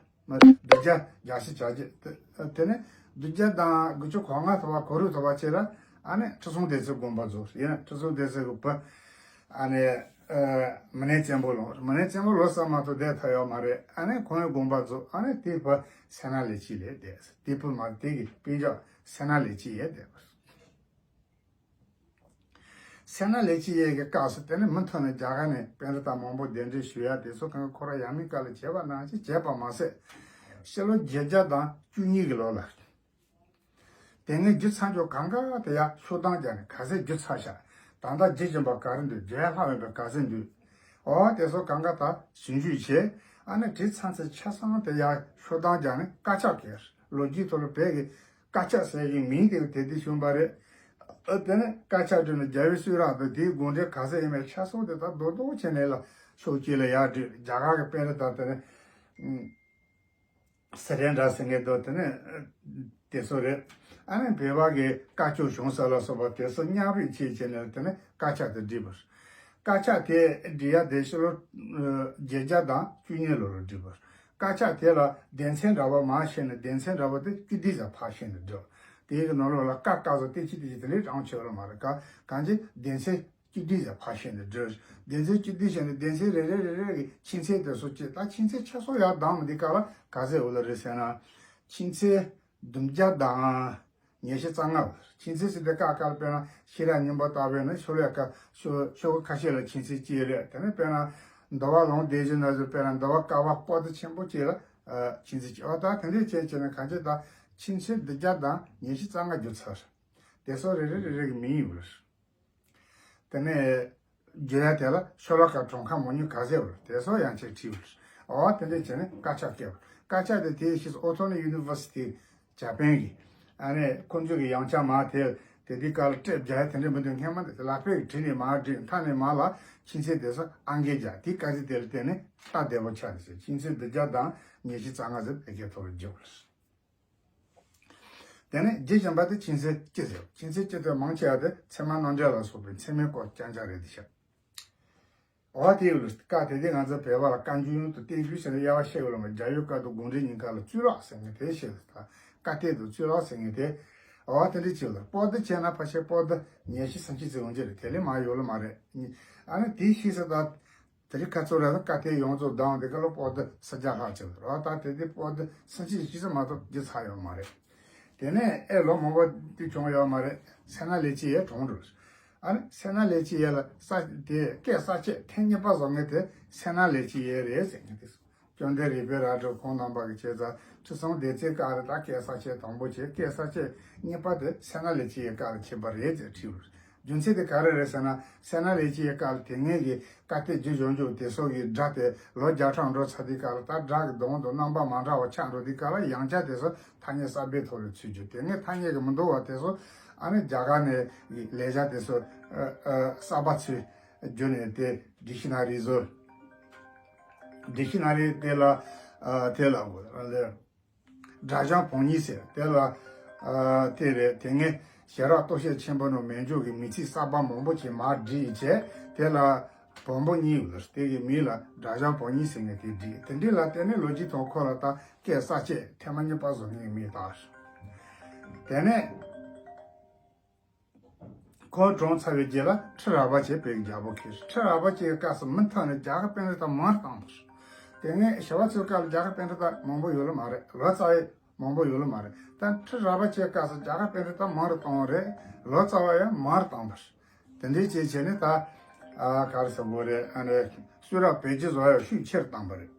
མ་བདུན་བརྒྱ་བརྒྱད་ཅུ་གྱ་བརྒྱད། དེ་ནས་བདུན་བརྒྱ་དང་དགུ་བཅུ་གོ་ལྔ་ཐུབ་པ་གོ་དྲུག་ཐུབ་པ་ཅིག་ལ་ཨ་ནི་ཁྲི་སྲོང་ལྡེ་བཙན་དགོངས་པ་རྫོགས། ཡིན་ན་ཁྲི་སྲོང་ལྡེ་བཙན་གྱི་བུ་ཨ་ནི་མི་ནས་བཙན་པོ་ལོངས། མི་ནས་བཙན་པོ་ལོ་གསར་མ་ཐུབ་བསྡད་ཐུབ་ཡོད་མ་རེད། ཨ་ནི་ཁོང་གི་དགོངས་པ་རྫོགས། ཨ་ནི་དེའི་བུ་སད་ན་ལེགས་མཇིང་ལབ་བསྡད། དེའི་བུ་མ་དེ་གི་སྤུན་ཀྱག་སད་ན་ལེགས་མཇིང་ཡིན་བསྡད། སད་ན་ལེགས་མཇིང་གི་སྐབས་སུ་དེ་ནི་མུ་མཐུད་ནས་རྒྱ་གར་ནས་པཎྜི་ཏ་མང་པོ་གདན་འདྲེན་ཞུ་ཡ་དེ་ཚོ་གང་ཁོ་རང་ཡབ་མེས་སྐབས་ལ་བྱས་པ་ནང་བཞིན་བྱས་པ་མ་ཟད། ཕྱི་ལོ་བརྒྱད་བརྒྱ་དང་བཅུ་གཉིས་ཀྱི་ལོ་ལ། དེ་སྔའི་བསྒྱུར་ཚར་ཆོག་གང་ག་དེ་ཡར་ཤོག་གྲངས་བརྒྱབ་ནས་ག་ཚད་བསྒྱུར་ཚར་ཤག་ད་ལྟ་བསྒྱུར་བཞིན་པ་ག་རེ་འདུག་བརྒྱ་ལྷག་ཡོད་པའི་ག་ཚད་འདུག་འོ་དེ་ཚོ་གང་ག་ད་ཞིབ་འཇུག་བྱས། ཨ་ནི་བྲིས་ཚར་ཚད་ཆ་ཚང་དེ་ཡར་ཤོག་གྲངས་བརྒྱབ་ནས་དཀར་ཆག་བཀལ། ལོ་རྒྱུས་ཐོག་ལ་བོད་ཀྱི་དཀར་ཆག་ཟེར་གྱི་མིང་དེ་དེ་དུས་བྱུང་བ་རེད། ཨ་དེ་ནས་དཀར་ཆག་བྲིས་ནས་རྒྱལ་བའི་གསུང་རབ་དང་དེའི་དགོངས་འགྲེལ་ག་ཚད་ཡིན་མིན་ཆ་ཚང་དེ་དག་རྡོག་རྡོག་བྱས་ནས་ལ་ཕྱོགས་གཅིག་ལ་ཡར་བྲིས། རྒྱ་གར་གྱི་དཔེ་རིས་དང་དེ་ནས་སི་རེན་དྲ་ཟེར་མཁན་དང་དེ་ནས་དེ་ཚོ་རེད། ཨ་ནི་བོད་པ་གི་བཀའ་ཆོས་གཞུང་ས་ལ་སོགས་པ་དེ་ཚོ་མཉམ་རུབ་བྱས་བྱས་ནས་དེ་ནས་དཀར་ཆག་དེ་བྲིས་པ་རེད། དཀར་ཆག་དེ་འབྲི་ཡ་དེ་ཕྱི་ལོ་ཨ་བརྒྱད་བརྒྱ་དང་བཅུ་གཉིས་ལོ་ལ་འབྲི་བར། དཀར་ཆག་དེ་ལ་སྡེ་ཚན་འདྲ་བ་མར་ཕྱེ་ནས་སྡེ་ཚན་འདྲ་བ་དེ་བཅུ་བདུན་ཙམ་ཕར་ཕྱེ་ནས་འབྲི་བ། དེའི་གི་ནང་ལོགས་ལ་ཀ་ཀ་སོགས་ཏི་ཅི་ཏི་ཅི་དེ་འདྲའི་རང་ཆོས་ལ་མ་རེད། ག་གང་ཅི་སྡེ་ཚན་བཅུ་བདུན་ཙམ་ཕར་ཕྱེ་ནས་འབྲི། སྡེ་ཚན་བཅུ་བདུན་ཕྱེ་ནས་སྡེ་ཚན་རེ་རེ་རེ་རེ་གི་ཆོས་ཚན་དེ་སོགས་ཅི། ད་ཆོས་ཚན་ཆ་ཚང་ཡར་བསྡམས་འདི་ག་ལ་ག་ཚད་འོ་ལ་རེད་ཟེར་ན། ཆོས་ཚན་བདུན་བརྒྱ་དང་ཉི་ཤུ་རྩ་ལྔ། ཆོས་ཚན་ཟེར་དེ་ཀ་ཀ་ལ་དཔེར་ན་ཤེས་རབ་སྙིང་པོ་ལྟ་བུའི་ནི་ཤོ་ལོ་ཀ་ཤོ་ཤོ་ལོ་ཀ་ཁ་ཤས་ལ་ཆོས་ཚན་གཅིག་རེད། དེ་ནས་དཔེར་ན་འདུལ་བ་ལུང་སྡེ་བཞི་ན་ཟེར་དཔེར་ན་འདུལ་བ་ཀ་བ་པོ་ཏི་ཆེན་པོ་གཅིག་ལ་ཨ་ཆོས་ཚན་གཅིག་འོ་ད་དེ་འདྲའི་བྱས་བྱས་ནས་གང་ཅི་ད་ཆོས་ཚན་བདུན་བརྒྱ་དང་ཉི་ཤུ་རྩ་ལྔ་བསྒྱུར་ཚར། དེ་ཚོ་རེ་རེ་རེ་རེ་གི་མིང་ཡོད་རེད། དེ་ནས་བསྒྱུར་ཡ་དེ་ལ་ཤོ་ལོ་ཀ་གྲངས་ཀ་མང་ཉུང་ག་ཚད་ཡོད་རེད། དེ་ཚོ་ཡང་ཅིག་བྲིས་པ་རེད། འོ་དེ་འདྲས་བྱས་ནས་དཀར་ཆག་བཀལ་བ། དཀར་ཆག་དེ་དེའི་ཕྱིས་སུ་ཨོ་ཐོ་ནི་ཡུ་ནི་ཝར་སི་ཊི་ཇ་པན་གི་ཨ་ནི་ཁོང་ཚོ་གི་ཡང་ཆ་མ་དེ་དེ་དུས་སྐབས་ལ་ཊེབ་རྒྱག་ཡ་དེ་འདྲས་མི་འདུག་སྔན་མ་དེ་ལག་པས་བྲིས་ནས་མར་བྲིས། མཐའ་ནས་མར་ལ་ཆོས་ཚན་དེ་ཚོ་ཨང་ཀི་རྒྱག་དེ་དཀར་ཆག་དེ་ལ་བརྟེན་ནས་ལྟ་བདེ་པོ་ཆགས་ནས་ཟེར། ཆོས་ཚན་བདུན་བརྒྱ་དང་ཉི་ཤུ་རྩ་ལྔ་ཟེར་བོད་སྐད་ཐོག་ལ་བསྒྱུར་བ་རེད། དེ་ནས་རྗེ་བྱམས་པ་དེ་ཆོས་ཚན་སྤྱི་ཟེར། ཆོས་ཚན་སྤྱི་དེ་མང་ཆེ་བ་དེ་ཚད་མ་རྣམ་འགྲེལ་ལ་སོགས་པའི་ཚད་མའི་སྐོར་རྐྱང་རྐྱང་རེད་དེ་ཤག་འོ་དེ་ཡོད་ལ་བཀའ་དེ་དེ་ང་ཚོ་བོད་པ་ལ་བཀའ་འགྱུར་ཡོངས་སུ་བསྟན་འགྱུར་ཟེར་ནས་དབྱེ་བ་ཕྱེ་ཡོད་ལ་མ། རྒྱ་ཡོལ་བཀའ་དང་དགོངས་འགྲེལ་གཉིས་ཀ་ལ་གཙུག་ལག་ཟེར་མཁན་དེ་བཤད་ལ། བཀའ་གཏེར་དང་གཙུག་ལག་ཟེར་མཁན་དེ། འོ་དེ་འདྲ་བྱེད་ལ་པོ་ཏི་བྱས་ན་ཕལ་ཆེར་པོ་ཏི་ཉི་ཤུ་སུམ་ཅུ་ཙམ་ཡོང་རྒྱུ་རེད། དེ་ལས་མང་ཡོད་ལ་མ་རེད། ཨ་ནི་དེའི་ཕྱིས་སུ་ད། དེ་རིང་ཁ་ཚོ་ར་ལ་བཀའ་གཏེར་ཡོངས་རྫོགས་བསྡོམས་དེ་ག་ལ་པོ་ཏི་སུམ་བརྒྱ་ལྷག་ཅིག་རེད། ད་དེ་དེ་པོ་ཏི་སུམ་ཅུ་ཞིག་ཙམ་མ་གཏོགས་བསྒྱུར་ཚར་ཡོད་མ་རེད། དེ་ནས་ཨེ་ལོ་མང་པོ་དེ་བྱུང་ཡོད་མ་རེད། སད་ན་ལེགས་མཇིང་ཡས་གྲོངས་འགྲོ། ཨ་ནི་སད་ན་ལེགས་མཇིང་ཡས་ལ་ས་དེ་སྐད་གསར་བཅད་ཐེངས་གཉིས་པ་བཟོ་མཁན་དེ་སད་ན་ལེགས་མཇིང་ཡས་རེད་ཟེར་མཁན་དེ། བཅོམ་ལྡན་རིག་པའི་རལ་གྲི་ཁོང་རྣམ་པ་གི་བྱས་ཙང་ཁྲི་སྲོང་ལྡེ་བཙན་སྐབས་ལ་ད་སྐད་གསར་བཅད་དང་པོ་བྱས། སྐད་གསར་བཅད་གཉིས་པ་དེ་སད་ན་ལེགས་མཇིང་ཡས་སྐབས་ལ་བྱས་པ་རེད་ཅེས་བྲིས་ཡོད། རྒྱུ་མཚན་དེ་ག་རེ་རེད་ཟེར་ན། སད་ན་ལེགས་མཇིང་ཡས་སྐབས་ལ་དེ་སྔའི་གི་བཀའ་གཏེར་བསྒྱུར་བཞག་འཇོག་དེ་སོགས་ཀྱི་སྒྲ་དེ་ལོ་བརྒྱ་ཕྲག་འགྲོ་ཚར་དུས་སྐབས་ལ་ད་སྒྲ་གི་གདངས་དང་རྣམ་པ་མ་འདྲ་བ་ཆགས་འགྲོ་དུས་སྐབས་ལ་ཡང་བསྐྱར་དེ་ཚོ་ཐ་སྙད་གསར་པའི་ཐོག་ལ་ཚུད་རྒྱུ། དེ་སྔའི་ཐ་སྙད་ཀྱི་མི་འདུག་པ་དེ་ཚོ་ཨ་ནི་རྒྱ་གར་ནས་ལེགས་སྦྱར་དེ་ཚོ་ཨ་ཨ་གསར་པ་ཚུར་བསྒྱུར་ནས་དེ་ཌིག་ཤི་ན་རི་བཟོས། ཌིག་ཤི་ན་རི་དེ་ལ་ཨ་དེ་ལ་སྒྲ་གཞུང་བང་རིམ་ཟེར་དེ་ལ་ཨ་དེ་རེད། དེ་སྔའི་ཞལ་རག་སྟོབས་ཤེད་ཆེན་པོ་ནང་མེད་འཇོག་གི་མིང་ཚིག་གསར་པ་མང་པོ་ཅིག་མར་བྲིས་བྱས། དེ་ལ་བོན་པོ་གཉིས་ཡོད་ལ། དེ་གི་མིང་ལ་སྒྲ་གཞུང་བང་རིམ་ཟེར་མཁན་དེ་བྲིས། དེ་འདྲ་ལ་བརྟེན་ནས་ལོ་རྒྱུས་ཐོག་ཁོ་ལ་ད་སྐད་གསར་བཅད་ཐེངས་མ་གཉིས་པ་བཟོ་མཁན་གྱི་མིང་བཏགས། དེ་ནས་ཁོང་གྲོངས་ཚར་བའི་རྗེས་ལ་ཁྲི་རལ་པ་བྱས་བོད་ཀྱི་རྒྱལ་པོ་འཁེལ། ཁྲི་རལ་པ་བྱས་སྐབས་སུ་མུ་མཐུད་ནས་རྒྱ་གར་པཎྜི་ཏ་མང་རུ་བཏང་བ་རེད། དེ་སྔའི་ཞི་བ་འཚོའི་སྐབས་ལ་རྒྱ་གར་པཎྜི་ཏ་མང་པོ་ཡོད་ལ་མ་རེད། ལོ་ཙཱ་བ་མང་པོ་ཡོད་ལ་མ་རེད། ད་ཁྲི་རལ་པ་བྱས་སྐབས་སུ་རྒྱ་གར་པཎྜི་ཏ་མང་རུ་བཏང་བ་རེད། ལོ་ཙཱ་བ་ཡང་མང་རུ་བཏང་བ་རེད། དེ་འདྲའི་བྱས་བྱས་ནས་ད་ཨ་ག་རེ་ཟེར་དགོས་རེད། ཨ་ནི་གསུང་རབ་བོད་སྒྱུར་བཟོ་ཡག་ཤུགས་ཆེ་རུ་བཏང་བ་རེད།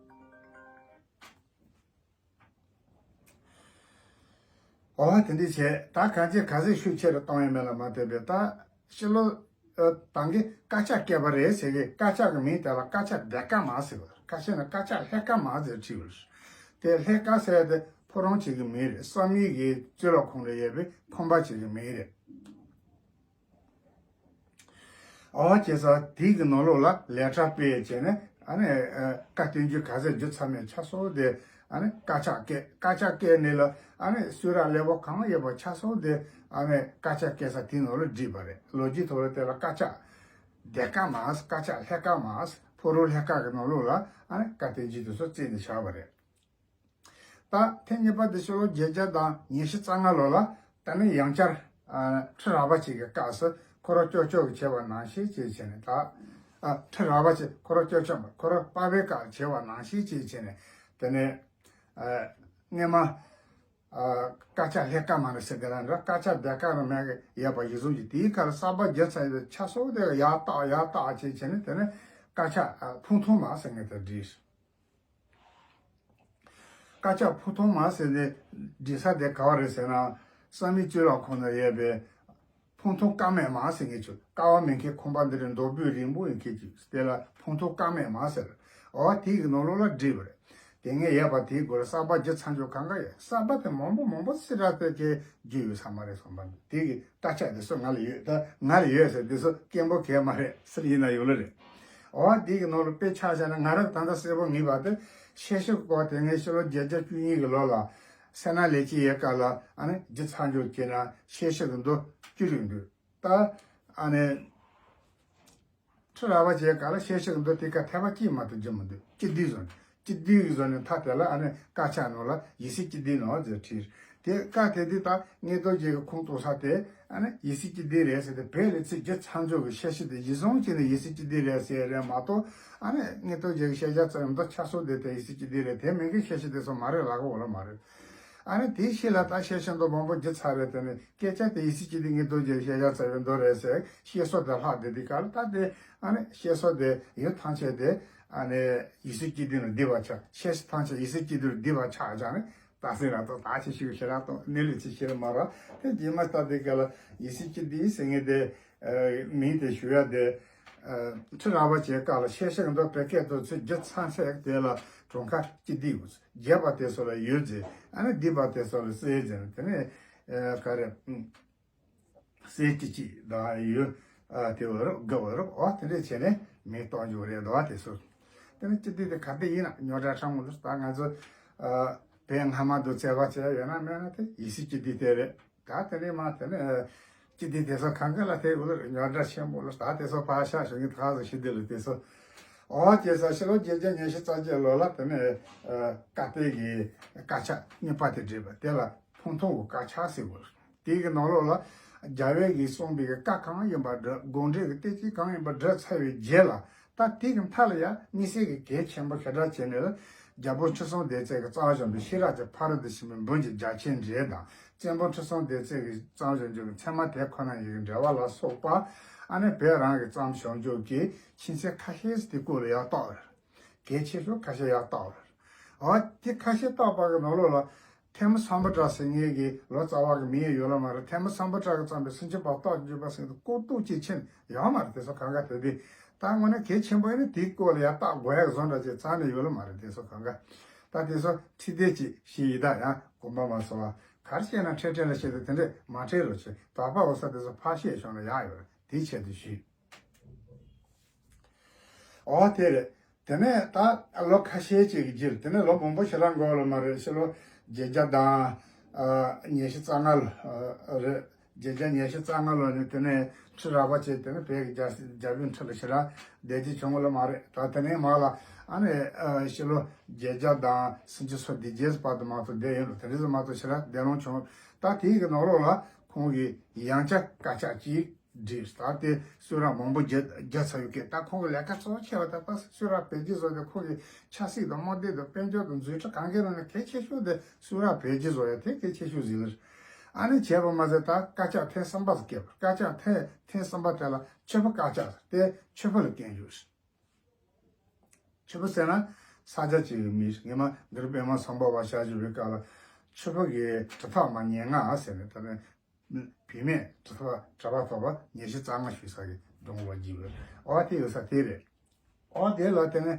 འོ་དེ་འདྲ་བྱས། ད་གང་ཅི་ག་ཚོད་ཤུགས་ཆེ་རུ་གཏོང་ཡས་མེད་ལ་མ་ལྟོས་པའི། ད་ཕྱི་ལོ་ཨ་ད་གིན་དཀར་ཆག་བཀལ་བ་རེད་ཟེར་གི། དཀར་ཆག་གི་མིང་དེ་ལ་དཀར་ཆག་ལྡན་དཀར་མ་ཟེར་བ། ཁ་ཤས་ནི་དཀར་ཆག་ལྷས་དཀར་མ་ཟེར་བྲིས་པ་རེད། དེ་ལྷས་དཀར་ཟེར་དེ་ཕོ་བྲང་ཅིག་གི་མིང་རེད། བསམ་ཡས་ཀྱི་གཙུག་ལག་ཁང་ལ་ཡོད་པའི་ཁང་པ་ཅིག་གི་མིང་རེད། ཨོ་བྱས་ཙང་དེའི་གི་ནང་ལོགས་ལ་ལས་གྲྭ་སྤེལ་བྱས་ནས། ཨ་ནི་ཨ་བཀའ་བསྟན་འགྱུར་ག་ཚོད་བསྒྱུར་ཚར་མེད་ཆ་སོགས་དེ། ཨ་ནི་དཀར་ཆག་བཀལ། དཀར་ཆག་བཀལ་ནས་ལ། ཨ་ནི་གསུང་རབ་ལེགས་པོ་གང་ཡོད་པ་ཆ་སོགས་དེ། ཨ་ནི་དཀར་ཆག་བཀལ་ས་དེའི་ནང་ལ་བྲིས་པ་རེད། ལོ་རྒྱུས་ཐོག་ལ་དེ་ལ་དཀར་ཆག་ལྡན་དཀར་མ་ཟེར། དཀར་ཆག་ལྷས་དཀར་མ་ཟེར། ཕོ་བྲང་ལྷས་དཀར་གི་ནང་ལོགས་ལ། ཨ་ནི་བཀའ་བསྟན་འགྱུར་དེ་ཚོ་བརྩིས་ནས་བཞག་པ་རེད། ད་ཐེངས་གཉིས་པ་དེ་ཕྱི་ལོ་བརྒྱད་བརྒྱ་དང་ཉི་ཤུ་རྩ་ལྔ་ལོ་ལ། ད་ནི་ཡང་བསྐྱར་ཨ་ཁྲི་རལ་པ་ཅིག་གི་སྐབས་སུ་ཁོ་རང་སྐྱོབ་སྐྱོབ་ཀྱི་བྱས་པ་ནང་བཞིན་བྱས་བྱས་ནས། ད་ཨ་ཁྲི་རལ་པ་ཅིག་ཁོ་རང་སྐྱོབ་སྐྱོབ་པ། ཁོ་རང་པ་ཕའི་སྐབས་བྱས་པ་ནང་བཞིན་བྱས་བྱས་ནས། དེ་ནས་ཨ་སྔས་མ་ཨ་དཀར་ཆག་ལྷས་དཀར་མ་རེད་ཟེར་གི་ར་འདྲ། དཀར་ཆག་ལྡན་དཀར་ར་མ་གི་ཡོད་པ་གཞི་བཟུང་གིས། དེའི་ཁར་གསར་པ་བསྒྱུར་ཚར་བའི་ཆ་སོགས་དེ་ཡར་བཏགས་ཡར་བཏགས་བྱས་བྱས་ནས། དེ་ནས་དཀར་ཆག་ཨ་ཕུང་ཐང་མ་ཟེར་མཁན་དེ་བྲིས། དཀར་ཆག་ཕུང་ཐང་མ་ཟེར་ནས་བྲིས་ས་དེ་ག་བ་རེད་ཟེར་ན། བསམ་ཡས་གཙུག་ལག་ཁང་ན་ཡོད་པའི་ཕུང་ཐང་དཀར་མེ་མ་ཟེར་མཁན་ཅིག། ཀ་བ་མེད་མཁན། ཁང་པ་འདི་རུ་མདོ་སྤུས་རིང་པོ་ཡིན་མཁན་ཅིག། དེ་ལ་ཕུང་ཐང་དཀར་མེ་མ་ཟེར། འོ་དེའི་གི་ནང་ལོགས་ལ་བྲིས་པ་རེད། དེ་སྔ་ཡོད་པ་དེའི་སྒང་ལ་གསར་པ་བསྒྱུར་ཚར་ཆོག་གང་ག་ཡོད། གསར་པ་དེ་མང་པོ་མང་པོ་སེ་ར་དེ་གས་བསྒྱུར་ཡོད་ས་མ་རེད་བསམ་པ་འདུག། དེ་གི་དཀར་ཆག་དེ་ཚོ་ང་ལ་ཡོད། ད་ང་ལ་ཡོད་ཟེར་དེ་ཚོ་སྐད་འབོད་གས་མ་རེད། སུ་ཡིན་ན་ཡོད་ལ་རེད། འོ་འདི་གི་ནང་ལ་དཔེ་ཆ་བཞག་ན། ང་རང་ད་ལྟ་གསལ་པོ་ངེས་པ་དེ། ཤེར་ཕྱིན་སྐོར་དེ་སྔའི་ཕྱི་ལོ་བརྒྱད་བརྒྱ་བཅུ་གཉིས་གི་ལོ་ལ་སད་ན་ལས་ཀྱི་ཡལ་ག་ལ། ཨ་ནི་བསྒྱུར་ཚར་འཇོག་བྱས་ན་ཤེར་ཕྱིན་གི་མདོ་བཅུ་རེ་འདུག། ད་ཨ་ནི་ཁྲི་རལ་པ་ཅན་ག་ལ་ཤེར་ཕྱིན་གི་མདོ་དེ་ག་ཐེག་པ་གཅིག་མ་གཏོགས་བསྒྱུར་མི་འདུག། སྤྱི་བསྡུས་བཟོ་ནས། སྤྱི་བསྡུས་ཀྱི་བཟོ་ནས་མཐའ་དེ་ལ། ཨ་ནི་དཀར་ཆག་ནང་ལ་ཡིག་གཟུགས་སྤྱི་བསྡུས་ནང་ཟེར་བྲིས། དེ་སྐབས་དེ་དུས་ད་མངོན་རྟོགས་རྒྱན་གྱི་ཁུངས་གཏུགས་ས་དེ། ཨ་ནི་ཡིག་གཟུགས་སྤྱི་བསྡུས་རེད་ཟེར་ཏེ། བོད་ལ་ཚིག་བསྒྱུར་ཚར་འཇོག་གི་ཤེར་ཕྱིན་དེ་གཞི་བཟུང་བྱས་ནས་ཡིག་གཟུགས་སྤྱི་བསྡུས་རེད་ཟེར་རེད་མ་གཏོགས། ཨ་ནི་མངོན་རྟོགས་རྒྱན་གྱི་ཤེར་རྒྱ་རྩ་བའི་མདོ་ཆ་སོགས་དེ་དེ་ཡིག་གཟུགས་སྤྱི་བསྡུས་རེད། དེ་མིན་གྱི་ཤེར་ཕྱིན་དེ་ཚོ་མ་རེད་ལབ་གི་ཡོད་ལ་མ་རེད། ཨ་ནི་དེའི་ཤེར་ལ་ད་ཤེར་ཕྱིན་མདོ་མང་པོ་བསྒྱུར་ཚར་རེད། དེ་ནི་སྐད་ཆ་དེ་ཡིག་གཟུགས་སྤྱི་བསྡུས་མངོན་རྟོགས་རྒྱན་གྱི་ཤེར་རྒྱ་རྩ་བའི་མདོ་རེད་ཟེར། བཤད་སྲོལ་དེ་ལྷག་བསྡད་དུས་སྐབས་ལ། ད་དེ་ཨ་ནི་བཤད་སྲོལ་དེ་ཡུལ་ཐམས་ཅད་དེ་ཨ་ནི་ཡིག་གཟུགས་སྤྱི་བསྡུས་ལ་བསྡུས་པ་ཆགས། ཤེར་ཕྱིན་ཐམས་ཅད་ཡིག་གཟུགས་སྤྱི་བསྡུས་ལ་བསྡུས་པ་ཆགས་ཀྱང་ནི། ད་སེམས་ལ་ཏོག་ད་ཅི་ཞིག་ཞེ་དྲག་གཏོང་གནས་ལུགས་ཅིག་ཤེས་ར་མ་ར། དེ་རྗེས་མ་ལྟ་དུས་སྐབས་ལ་ཡིག་གཟུགས་སྤྱི་བསྡུས་ཟེར་མཁན་དེ་ཨ་མིང་དེ་ཞུ་ཡ་དེ། ཨ་ཁྲི་རལ་པ་ཅན་སྐབས་ལ་ཤེར་ཕྱིན་མདོ་བོད་སྐད་དུ་ཚུར་བསྒྱུར་ཚར་ཚད་དེ་ལ་གྲངས་ཀ་སྤྱི་བསྡུས། རྒྱས་པ་དེ་ཚོ་ལ་ཡུལ་ཟེར། ཨ་ནི་བསྡུས་པ་དེ་ཚོ་ལ་གསེར་ཟེར། དེ་ནས་ཨ་ག་རེ། གསེར་སྤྱི་སྤྱི་དང་ཡུལ། ཨ་དེ་བ་རུ་དགུ་བ་རུ། འོ་དེ་འདྲས་བྱས་ནས་མིང་གཏོང་རྒྱུ་རེད་འདུག་བ། དེ་ཚོ། དེ་ནི་སྤྱི་བསྡུས་དེ་ག་དེ་ཡིན་ན་རྙོག་དྲ་ཆེན་པོ་འདུག། ད་ང་ཚོ་ཨ་བོད་སྔ་མ་དུ་བཙལ་བ་བྱས་ཡོད་ན་མེད་ན་དེ་ཡིག་གཟུགས་སྤྱི་བསྡུས་དེ་རེད། ད་དེ་ནས་མ་དེ་ནས་སྤྱི་བསྡུས་དེ་ཚོ་གང་ག་ལ་དེ་འུ་ལ་རྙོག་དྲ་ཆེན་པོ་ལ། ད་དེ་ཚོ་ཕར་བཞག་ཞུ་གི། ད་ག་ཚོད་ཞུ་དེ་ལ་དེ་ཚོ། འོ་བྱས་ཙང་ཕྱི་ལོ་བརྒྱད་བརྒྱ་ཉི་ཤུ་རྩ་བརྒྱད་ལོ་ལ་དེ་ནས་ཨ་བཀའ་བསྟན་གྱི་དཀར་ཆག་གཉིས་པ་དེ་བྲིས་པ་དེ་ལ་ཕུང་ཐང་གི་དཀར་ཆག་ཟེར་བ་རེད། དེའི་གི་ནང་ལོགས་ལ་རྒྱལ་བས་ཀྱིས་གསུངས་པའི་བཀའ་གང་ཡིན་པ་འགྲེལ། དགོངས་འགྲེལ་གྱི་བསྟན་བཅོས་གང་ཡིན་པ་འགྲེལ་ཚར་བའི་རྗེས་ལ། ད་དེ་གི་མཐའ་ལ་ཡང་དམིགས་བསལ་གྱི་གལ་ཆེན་པོ་ཞེ་དྲག་བྱས་ནས་ལ། རྒྱལ་པོ་ཁྲི་སྲོང་ལྡེ་བཙན་གྱིས་བརྩམས་བཞག་པའི་ཤེས་རབ་ཀྱི་ཕ་རོལ་ཏུ་ཕྱིན་པའི་འབུམ་གྱི་རྒྱ་ཆེན་འགྲེལ་དང་། བཙན་པོ་ཁྲི་སྲོང་ལྡེ་བཙན་གྱིས་བརྩམས་བཞག་པའི་ཚད་མ་དེ་ཁོ་ན་ཉིད་ཀྱི་འགྲེལ་པ་ལ་སོགས་པ། ཨ་ནི་བོད་རང་གིས་བརྩམས་བཞག་པའི་ཆོས་ཚན་ཁ་ཤས་དེ་སྐོར་ལ་ཡང་བརྟགས། གལ་ཆེ་ཤོས་ཁ་ཤས་ཡར་བཏགས་པ་རེད། འོ་དེ་ཁ་ཤས་བཏགས་པ་གི་ནང་ལོགས་ལ་ཐོན་མི་སམ་བྷོ་ཊ་ཟེར་མཁན་གྱི་ལོ་ཙཱ་བ་གི་མིང་ཡོད་ལ་མ་རེད། ཐོན་མི་སམ་བྷོ་ཊ་གིས་བརྩམས་པའི་སུམ་ཅུ་པ་རྟོགས་བརྗོད་པ་ཟེར་མཁན་དེ་ཀོ་ཏོག་ཅིག་ཕྱིན་ཡོད་མ་རེད། དེ་ཚོ་གང་ག་དེ་དེ་ད་དངོས་གནས་གལ་ཆེན་པོ་ཡིན་ན་དེའི་སྐོར་ལ་ཡར་བཏགས་དགོས་ཡག་བཟོ་འདྲ་ཅིག་རྩ་ནས་ཡོད་ལ་མ་རེད། དེ་ཚོ་གང་ག་ད་དེ་ཚོ་ཁྲིད་དེ་ཅིག་ཞིག་ཡིན། ད་ཡང་དགོངས་པ་མ་ཚོམ་པ། ག་རེ་བཤད་ན་འཕྲལ་འཕྲལ་ལ་བཤད་དེ་དེ་འདྲས་མ་འཕྲལ་རོགས་བྱེད། དོགས་པ་འོ་ས་དེ་ཚོ་ཕར་བཤད་བྱུང་ན་ཡག་ཡོད་རེད། དེའི་ཆེད་དུ་ཞུས། འོ་དེ་རེད། དེ་ནས་ད་ལོ་ཁ་ཤས་ཅིག་གི་རྗེས། དེ་ནས་ལོ་མང་པོ་ཞེ་དྲག་འགོར་ལ་མ་རེད། ཕྱི་ལོ་བརྒྱད་བརྒྱ་དང་ཨ་ཉི་ཤུ་རྩ་ལྔ་ལོ་ཨ་རེད། བརྒྱད་བརྒྱ་ཉི་ཤུ་རྩ་ལྔ་ལོ་ནས་དེ་ནས་ཁྲི་རལ་པ་ཅན་དེ་ནས་བོད་ཀྱི་རྒྱལ་རྒྱལ་པོའི་ཁྲི་ལ་ཞེ་དྲག་བསྡད་རྒྱུ་བྱུང་ལ་མ་རེད། ད་དེ་ནས་མར་ལ་ཨ་ནི་ཨ་ཕྱི་ལོ་བརྒྱད་བརྒྱ་དང་སུམ་ཅུ་སོ་བདུན་བརྒྱད་བར་དུ་མ་གཏོགས་བསྡད་ཡོད་ལ། དེ་འདྲ་ཙམ་མ་གཏོགས་ཞེ་དྲག་བསྡད་ལོང་བྱུང་། ད་དེའི་གི་ནང་ལོགས་ལ་ཁོང་གིས་ཡང་བསྐྱར་དཀར་ཆག་ཅིག་བྲིས། ད་དེ་གསུང་རབ་མང་པོ་བརྒྱ་བརྒྱ་ཚར་ཡོད་སྐད། ད་ཁོང་གི་ལས་ཀ་གཙོ་བོ་ཆེ་བ་ད་ལྟ་གསུང་རབ་བོད་བསྒྱུར་བཟོ་དེ་ཁོང་གི་ཆབ་སྲིད་དང་དམག་སྡེ་དང་དཔལ་འབྱོར་དང་འཛུགས་སྐྲུན་གང་གའི་ནང་ནས་གལ་ཆེ་ཤོས་དེ་གསུང་རབ་བོད་བསྒྱུར་བཟོ་ཡ་དེ་གལ་ཆེ་ཤོས་ཟིག་རེད། ཨ་ནི་བྱས་པ་མ་ཟད་ད་དཀར་ཆག་ཐེངས་གསུམ་པ་ཟིག་བཀལ་བ། དཀར་ཆག་ཐེངས་ཐེངས་གསུམ་པ་དེ་ལ་ཆོས་པ་དཀར་ཆག་ཟེར་ཏེ་ཆོས་པ་ལ་བཀལ་རྒྱུ་རེད། ཆོས་པ་ཟེར་ན་ས་ཆ་གཅིག་གི་མི་རེད། སྔོན་མ་འདིར་པདྨ་སམ་བྷ་བ་བཞག་བཞུགས་པའི་སྐབས་ལ་ ཆུ་ཕག་གི་གྲུབ་མཐའ་མ་ཉེར་ལྔ་ཟེར་ནས་ད་ནི་བུད་མེད་གྲུབ་མཐའ་གྲུབ་མཐའ་ཐོག་པ་ཉི་ཤུ་རྩ་ལྔ་ཞུས་ས་གི་སྒྲུང་ལོ་རྒྱུས་ཡོད། འོ་དེ་ཡོད་ས་དེ་རེད། འོ་དེ་ལ་དེ་ནས་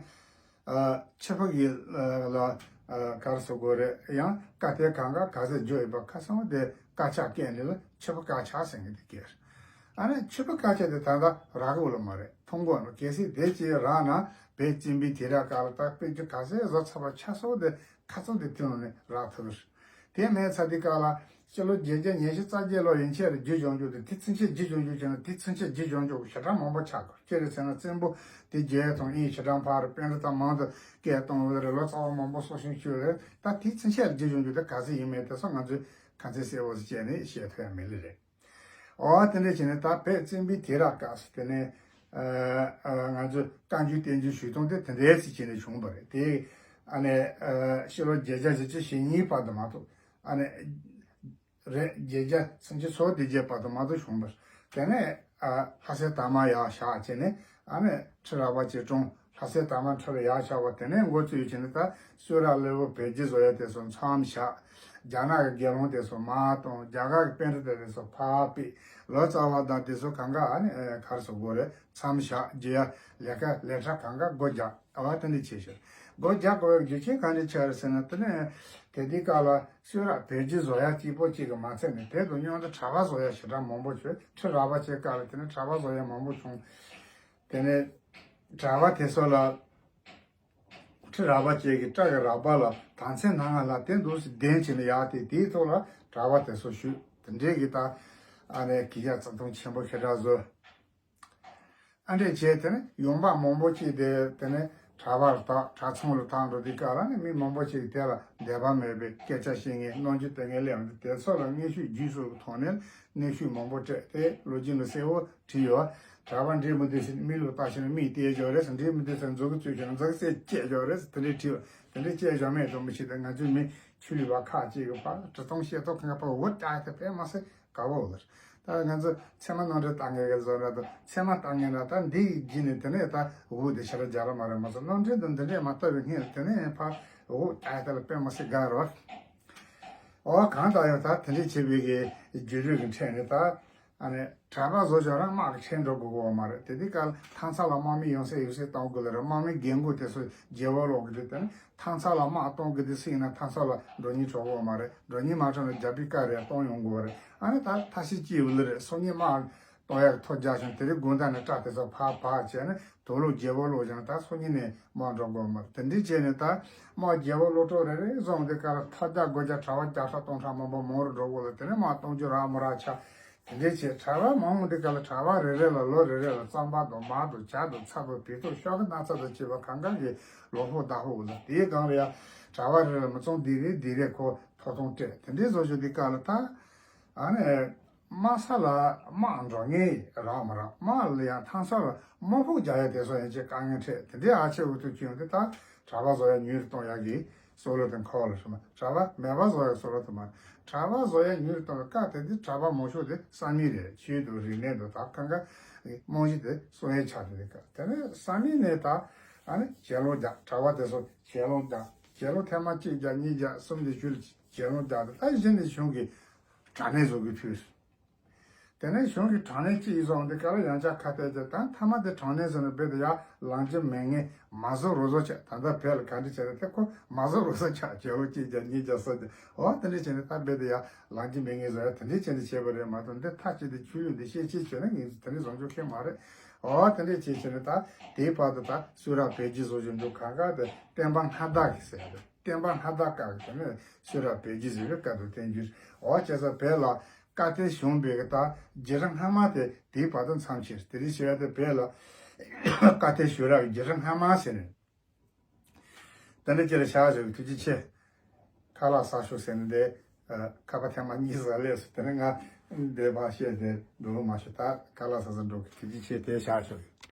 ཨ་ཆུ་ཕག་གི་ཨ་ལ་ཨ་ག་རེ་ཟེར་དགོས་རེད། ཡང་བཀའ་གཏེར་གང་ག་ག་ཚད་བརྗོད་ཡོད་པ་ཁ་སང་དེ་བཀའ་ཕྱག་སྐད་འདི་ལ་ཆུ་ཕག་བཀའ་ཕྱག་ཟེར་མཁན་དེ་སྐད། ཨ་ནི་ཆུ་ཕག་བཀའ་ཕྱག་དེ་ད་ལྟ་རག་གི་ཡོད་ལ་མ་རེད། མཐོང་གི་ཡོད་ལ། གལ་སྲིད་དེ་ཅིག་རག་ན་བོད་བཙན་པོའི་དུས་རབས་སྐབས་ལ་ད་དཔེ་རྒྱུན་ག་ཚད་བཟོ་ཚར་བ་ཆགས་སོང་། དེ་ཁ་ཚོན་དེ་དེ་ནང་ནས་རག་ཐུབ་ཀྱི་རེད། དེ་མེད་ཚར་དུས་སྐབས་ལ་སྤྱི་ལོ་བརྒྱད་བརྒྱ་ཉི་ཤུ་རྩ་བརྒྱད་ལོ་ཡན་ཆད་ལ་བརྒྱུད་འབྱུང་རྒྱུ་དེ། དེ་ཚུན་ཆད་བརྒྱུད་འབྱུང་རྒྱུ་བྱས་ན་དེ་ཚུན་ཆད་བརྒྱུད་འབྱུང་རྒྱུ་ཞེ་དྲག་མང་པོ་ཆགས་དགོས། ཅི་རེད་ཟེར་ན་བཙན་པོ་དེ་རྒྱལ་དང་དབྱིན་ཞེ་དྲག་འཕར་རེད། པཎྜི་ཏ་མང་དུ་སྐད་གཏོང་བ་རེད། ལོ་ཙཱ་བ་མང་པོ་གསོ་སྐྱོང་བྱས་རེད། ད་དེ་ཚུན་ཆད་ལ་བརྒྱུད་འབྱུང་རྒྱུ་དེ་ག་ཚོད་ཡིན་མིན་དེ་ཚོ་ང་ཚོས་ཁ་ཚོན་གསལ་པོ་ཞིག་བྱས་ནས་བཤད་ཐུབ་ཡ་མེད་ལེ་རེད། འོ་དེ་འདྲ་བྱས་ནས་ད་བོད་བཙན་པོའི་དུས་རབས་སྐབས་སུ་དེ་ནས་ཨ་ཨ་ང་ཚོས་བཀའ་འགྱུར་བསྟན་འགྱུར་ཞུ་སྟངས་དེ་དེ་འདྲའི་ཚིག་བྱས་ནས་བྱུང་བ་རེད། དེ་ཨ་ནས་ཨ་ཕྱི་ལོ་བརྒྱད་བརྒྱ་བཞི་བཅུ་ཞེ་གཉིས་བར་དུ་མ་གཏོགས། ཨ་ནས་རེད། བརྒྱད་བརྒྱ་སུམ་ཅུ་སོ་བདུན་བརྒྱད་བར་དུ་མ་གཏོགས་བྱུང་བ་རེད། དེ་ནས་ཨ་ལྷ་སའི་དར་དམར་ཡར་བཞག་བྱས་ནས་ཨ་ནས་ཁྲི་རལ་པ་ཅན་བཀྲོངས། ལྷ་སའི་དར་དམར་ཁྲི་ལ་ཡར་བཞག་པ་དེ་ནས་འགོ་བཙུགས་བྱས་ནས་ད་གསུང་རབ་གླེགས་བམ་བོད་རྒྱུད་བཟོ་ཡ་དེ་ཚོ་མཚམས་བཞག་རྒྱ་ནག་གི་དགེ་སློང་དེ་ཚོ་མར་གཏོང་། རྒྱ་གར་གྱི་པཎྜི་ཏ་དེ་ཚོ་ཕར་ཕུད། ལོ་ཙཱ་བ་དང་དེ་ཚོ་གང་ག་ཨ་ནི་ཨེ་ག་རེ་ཟེར་དགོས་རེད། མཚམས་བཞག་རྒྱུ་ཡ་ལས་ཀ་ལས་གྲྭ་གང་ག་སྒོ་རྒྱག་འོ་དེ་འདྲ་བྱས་ཤག་སྒོ་རྒྱག་དགོས་པའི་རྒྱུ་རྐྱེན་ག་འདྲ་ཆགས་རེད་ཟེར་ན། དེ་ནས་དེ་དུས་སྐབས་ལ་གསུང་རབ་བོད་རྒྱུད་བཟོ་ཡ་གཅིག་པོ་གཅིག་གིས་མ་ཚད་ནས་དེ་དང་མཉམ་དུ་གྲྭ་པ་བཟོ་ཡ་ཞེ་དྲག་མང་པོ་བྱུང་། ཁྲི་རལ་པ་ཅན་སྐབས་ལ་དེ་ནས་གྲྭ་པ་བཟོ་ཡ་མང་པོ་བྱུང་། དེ་ནས་གྲྭ་པ་དེ་ཚོ་ལ། ཁྲི་རལ་པ་ཅན་གྱི་སྐྲ་གི་རལ་པ་ལ་དར་ཚོན་སྣ་ལྔ་ལ་དེ་འདུག་སེ་གདན་བྱས་ནས་ཡར་དེ་དེའི་ཐོག་ལ་གྲྭ་པ་དེ་ཚོ་བཞུགས། དེ་འདྲའི་གི་ད་ཨ་ནི་གི་ཡ་བརྩི་མཐོང་ཆེན་པོ་ཞེ་དྲག་བཟོས། ཨ་འདྲས་བྱས་དེ་ནས་ཡོང་འབབ་མང་པོ་ཅིག་དེ་དེ་ནས་གྲྭ་པར་དང་གྲྭ་ཚང་ལ་བཏང་འགྲོ་དུས་སྐབས་ལ་ནི་མི་མང་པོ་ཅིག་དེ་ལ་འདོད་པ་མེད་པའི་སྐད་ཆ་བཤད་མཁན་རྣམ་འགྱུར་སྟོན་མཁན་སླེབས་འདུག་དེ་ཚོ་ལ་དངོས་ཤུགས་བརྒྱུད་སོགས་ཀྱི་ཐོག་ནས་གནོན་ཤུགས་མང་པོ་སྤྲད་དེ་ལོ་རྒྱུས་ལ་གསལ་བོ་བྲིས་ཡོད། གྲྭ་པ་འགྲིག་མི་འདུག་ཟེར་མིག་ལོག་ལྟ་ཤེས་ན་མིག་བལྟས་ཡོད་རེད། འགྲིག་མི་འདུག་ཟེར་མཛུབ་གུ་བཙུགས་ཤེས་ན་མཛུབ་གུ་རྩེ་བཅད་ཡོད་རེད་ཟེར་དེ་འདྲའི་བྲིས་པ། དེ་འདྲའི་བཅད་བཞག་མེད་དུ་མི་ཤེས། ད་ང་ཚོའི་མི་ཆོས་ལུགས་པ་ཁག་ཅིག་གི་བར་འབྲི་སྟངས་བཤད་སྟངས་ཁང་པ་འུ་ཀྱག་དེ་དཔེ་མ་སྲིད་དགའ་བོ་ལ། ད་ང་ཚོ་ཚད་མ་རྣམ་འགྲེལ་ལྟ་མཁན་གྱི་བཟོ་འདྲ་དང་ཚད་མ་ལྟ་མཁན་འདྲ། ད་འདི་ཡི་རྗེས་ནས་དེ་ནས་ད་འུ་དེ་ཤ་ར་རྒྱ་ར་མ་རེད་མ་ཚོ་རྣམ་འགྲེལ་དང་འདི་འདྲས་མ་ལྟ་བའི་སྔོན་དེ་ནས་ཕར་འུ་ཀྱག་དེ་ལ་དཔེ་མ་སྲིད་དགའ་རོགས། ཨོ་གང་ལྟར་ཡང་ད་དེ་འདྲས་བྱེད་པའི་གི་རྒྱུ་རུས་ཀྱི་འཕྲད་ནས་ད། ཨ་ནི་གྲྭ་པ་བཟོ་བྱུང་རང་དམག་གི་ཁྲལ་འགྲོ་དགོས་ཀྱི་ཡོད་མ་རེད། དེ་དུས་སྐབས་ལ་ཐང་ཚ་ལ་དམག་མི་ཡོང་སའི་ཡོད་སའི་གཏོང་དགོས་ལ་རེད། དམག་མི་རྒན་རྒོན་དེ་ཚོ་རྒྱལ་པོ་ལོག་གི་རེད། དེ་ནི་ཐང་ཚ་ལ་དམག་གཏོང་དགོས་དུས་སུ་ཡིན་ན་ཐང་ཚ་ལ་འགྲོ་སྙིང་བྲོ་གི་ཡོད་མ་རེད། འགྲོ་སྙིང་མ་བྲོ་ན་རྒྱ་པི་ཀ་རེ་གཏོང་ཡོང་དགོས་རེད། ཨ་ནི་ད་ཐ་ཤི་ཅི་ཡོད་ལ་རེད། སང་ཉིན་དམག་གཏོང་ཡག་ཐོ་རྒྱག་བྱུང་དེ་རིང་དགོང་དག་ནས་སྐྲ་དེ་ཚོ་ཕར་ཕར་བྱས་ནས་དུག་ལོག་རྒྱལ་པོ་ལོག་བྱས་ན་ད་སང་ཉིན་ནས་དམག་འགྲོ་དགོས་མ་རེད། དེ་འདྲས་བྱས་ནས་ད་དམག་རྒྱལ་པོ་ལོག་འགྲོ་རེ་རེ་བཟུང་དེ་ག་ལ་ཐ་རྒྱག་སྒོ་རྒྱག་གྲྭ་པ་བརྒྱ་ཕྲག་སྟོང་ཕྲག་མང་པོ་མང་རུ་འགྲོ་དགོས་ལ་དེ་ནས་དམག་གཏོང་རྒྱུ་རག་མ་རག་ཆགས། དེ་འདྲས་བྱས་གྲྭ་པ་མང་མོ་འདི་ག་ལ་གྲྭ་པ་རེ་རེ་ལ་ལོ་རེ་རེ་ལ་རྩམ་པ་དང་མར་དང་ཇ་དང་ཚྭ་དང་དེ་ཚོ་ཤོག་གི་སྣག་ཚ་དང་བཅས་པ་གང་ག་གི་ལོ་ཕོགས་ཟླ་ཕོགས་ལ་དེའི་སྒང་ལ་ཡ་གྲྭ་པ་རེ་རེ་ལ་མི་ཚང་འདི་རེ་འདི་རེ་ཁོ་ཐོབ་ཐང་སྤྲད། དེ་འདྲས་བཟོ་བཞིན་འདི་ག་ལ་ད་ཨ་ནི་དམག་ས་ལ་དམག་འགྲོ་མཁན་རག་མ་རག་དམག་ལ་ཡང་ཐང་ས་ལ་དམག་ཕོགས་རྒྱག་ཡ་དེ་ཚོ་ཡན་ཆད་དཀའ་ངལ་འཕྲད། དེ་འདྲས་ཨ་ཆེ་འུ་ཐུག་བྱུང་དེ་ད་གྲྭ་པ་བཟོ་ཡ་ཉུང་རུ་གཏོང་ཡ་གི་སྲོག་ལོ་དང་འཁོར་ལ་ཧྲི་མ་གྲྭ་པ་མེད་པ་བཟོ་ཡ་སྲོག་ལོ་དང་མ་གྲྭ་པ་བཟོ་ཡ་ཉུང་རུ་གཏོང་བའི་སྐབས་དེ་དུས་གྲྭ་པ་མང་ཤོས་དེ་བསམ་ཡས་རེད། ཆོས་དང་རིག་གནས་དང་ད་གང་ག་རྨང་གཞི་དེ་སྲུང་ཡས་ཆགས་དེ་རེད། དེ་ནས་བསམ་ཡས་ནས་ད་ཨ་ནི་ཞལ་ལུང་རྒྱག་གྲྭ་པ་དེ་ཚོ་ཞལ་ལུང་རྒྱག་ཞལ་ལུང་ཐེངས་མ་གཅིག་རྒྱག་གཉིས་རྒྱག་གསུམ་དེ་ཞུ་ལ་ཞལ་ལུང་རྒྱག་དེ་ད་གཞི་ནས་གཞུང་གི་དྲག་གནོན་བཟོ་གི་ཕུལ། དེ་ནས་གཞུང་གི་དྲག་གནོན་ཅི་ཡིན་སོང་དེ་ག་ལ་ཡང་བསྐྱར་ཁ་གཏད་བྱས་ད་མཐའ་མ་དེ་དྲག་གནོན་ཟེར་ནས་རྦད་དེ་ཡར་ལངས་རྒྱུ་མེད་ངེས་མ་བཟོ་རོ་བཟོ་ཆགས། ད་ལྟ་བོད་ལ་ག་འདྲ་བྱས་རེད་དེ་ཁོ་མ་བཟོ་རོ་བཟོ་ཆགས་ཞལ་ལུང་གཅིག་རྒྱག་གཉིས་རྒྱག་གསུམ་རྒྱག་འོ་དེ་འདྲ་བྱས་ནས་ད་རྦད་དེ་ཡར་ལངས་རྒྱུ་མེད་ངེས་བཟོ་ཡ་དེ་འདྲ་བྱས་ནས་བྱས་པ་རེད་མ་གཏོགས་འདི་མཐའ་གཅིག་ཏུ་ཆོས་ལུགས་འདི་བཤད་ཅི་བྱས་ན་ངེས་དེ་འདྲ་བཟོ་འཇོག་མཁན་མ་རེད། འོ་དེ་འདྲ་བྱས་བྱས་ནས་ད་དེའི་བར་དུ་ད་གསུང་རབ་བོད་རྒྱུད་བཟོ་བཞིན་འདུག་གང་ག་དེ་བསྟན་པ་སྔ་དར་གྱི་ཟེར་ཡ་རེད། བསྟན་པ་སྔ་དར་སྐབས་ཀྱི་དེ་ནས་གསུང་རབ་བོད་རྒྱུད་ཟེར་བའི་སྐབས་དུ་བསྟན་རྒྱུ། འོ་བྱས་ཙང་བོད་ལ་བཀའ་གཏེར་བྱུང་བའི་གི་ད་བརྒྱུད་རིམ་སྔ་མ་དེ་དེའི་བར་དུ་མཚམས་ཆེར་དེ་རིང་བྱས་ཏེ་བོད་ལ་བཀའ་གཏེར་ཞུ་རག་གི་བརྒྱུད་རིམ་སྔ་མ་ཟེར་ནས། དེ་འདྲ་ཅིག་ལ་བཞག་ཞོག་ཐུགས་རྗེ་ཆེ། ཁ་ལག་ཟ་ཤོག་ཟེར་ནས་འདི་ཨ་ཁ་པར་ཐེངས་མ་གཉིས་ཟ་ལས་སོ། དེ་ནས་ང་འདི་མ་བཤད་དེ་འགྲོ་མ་ཤོག་ད་ཁ་ལག་ཟ་ཟ་འགྲོ་གི། ཐུགས་རྗེ་ཆེ། དེ་བཞག་ཞོག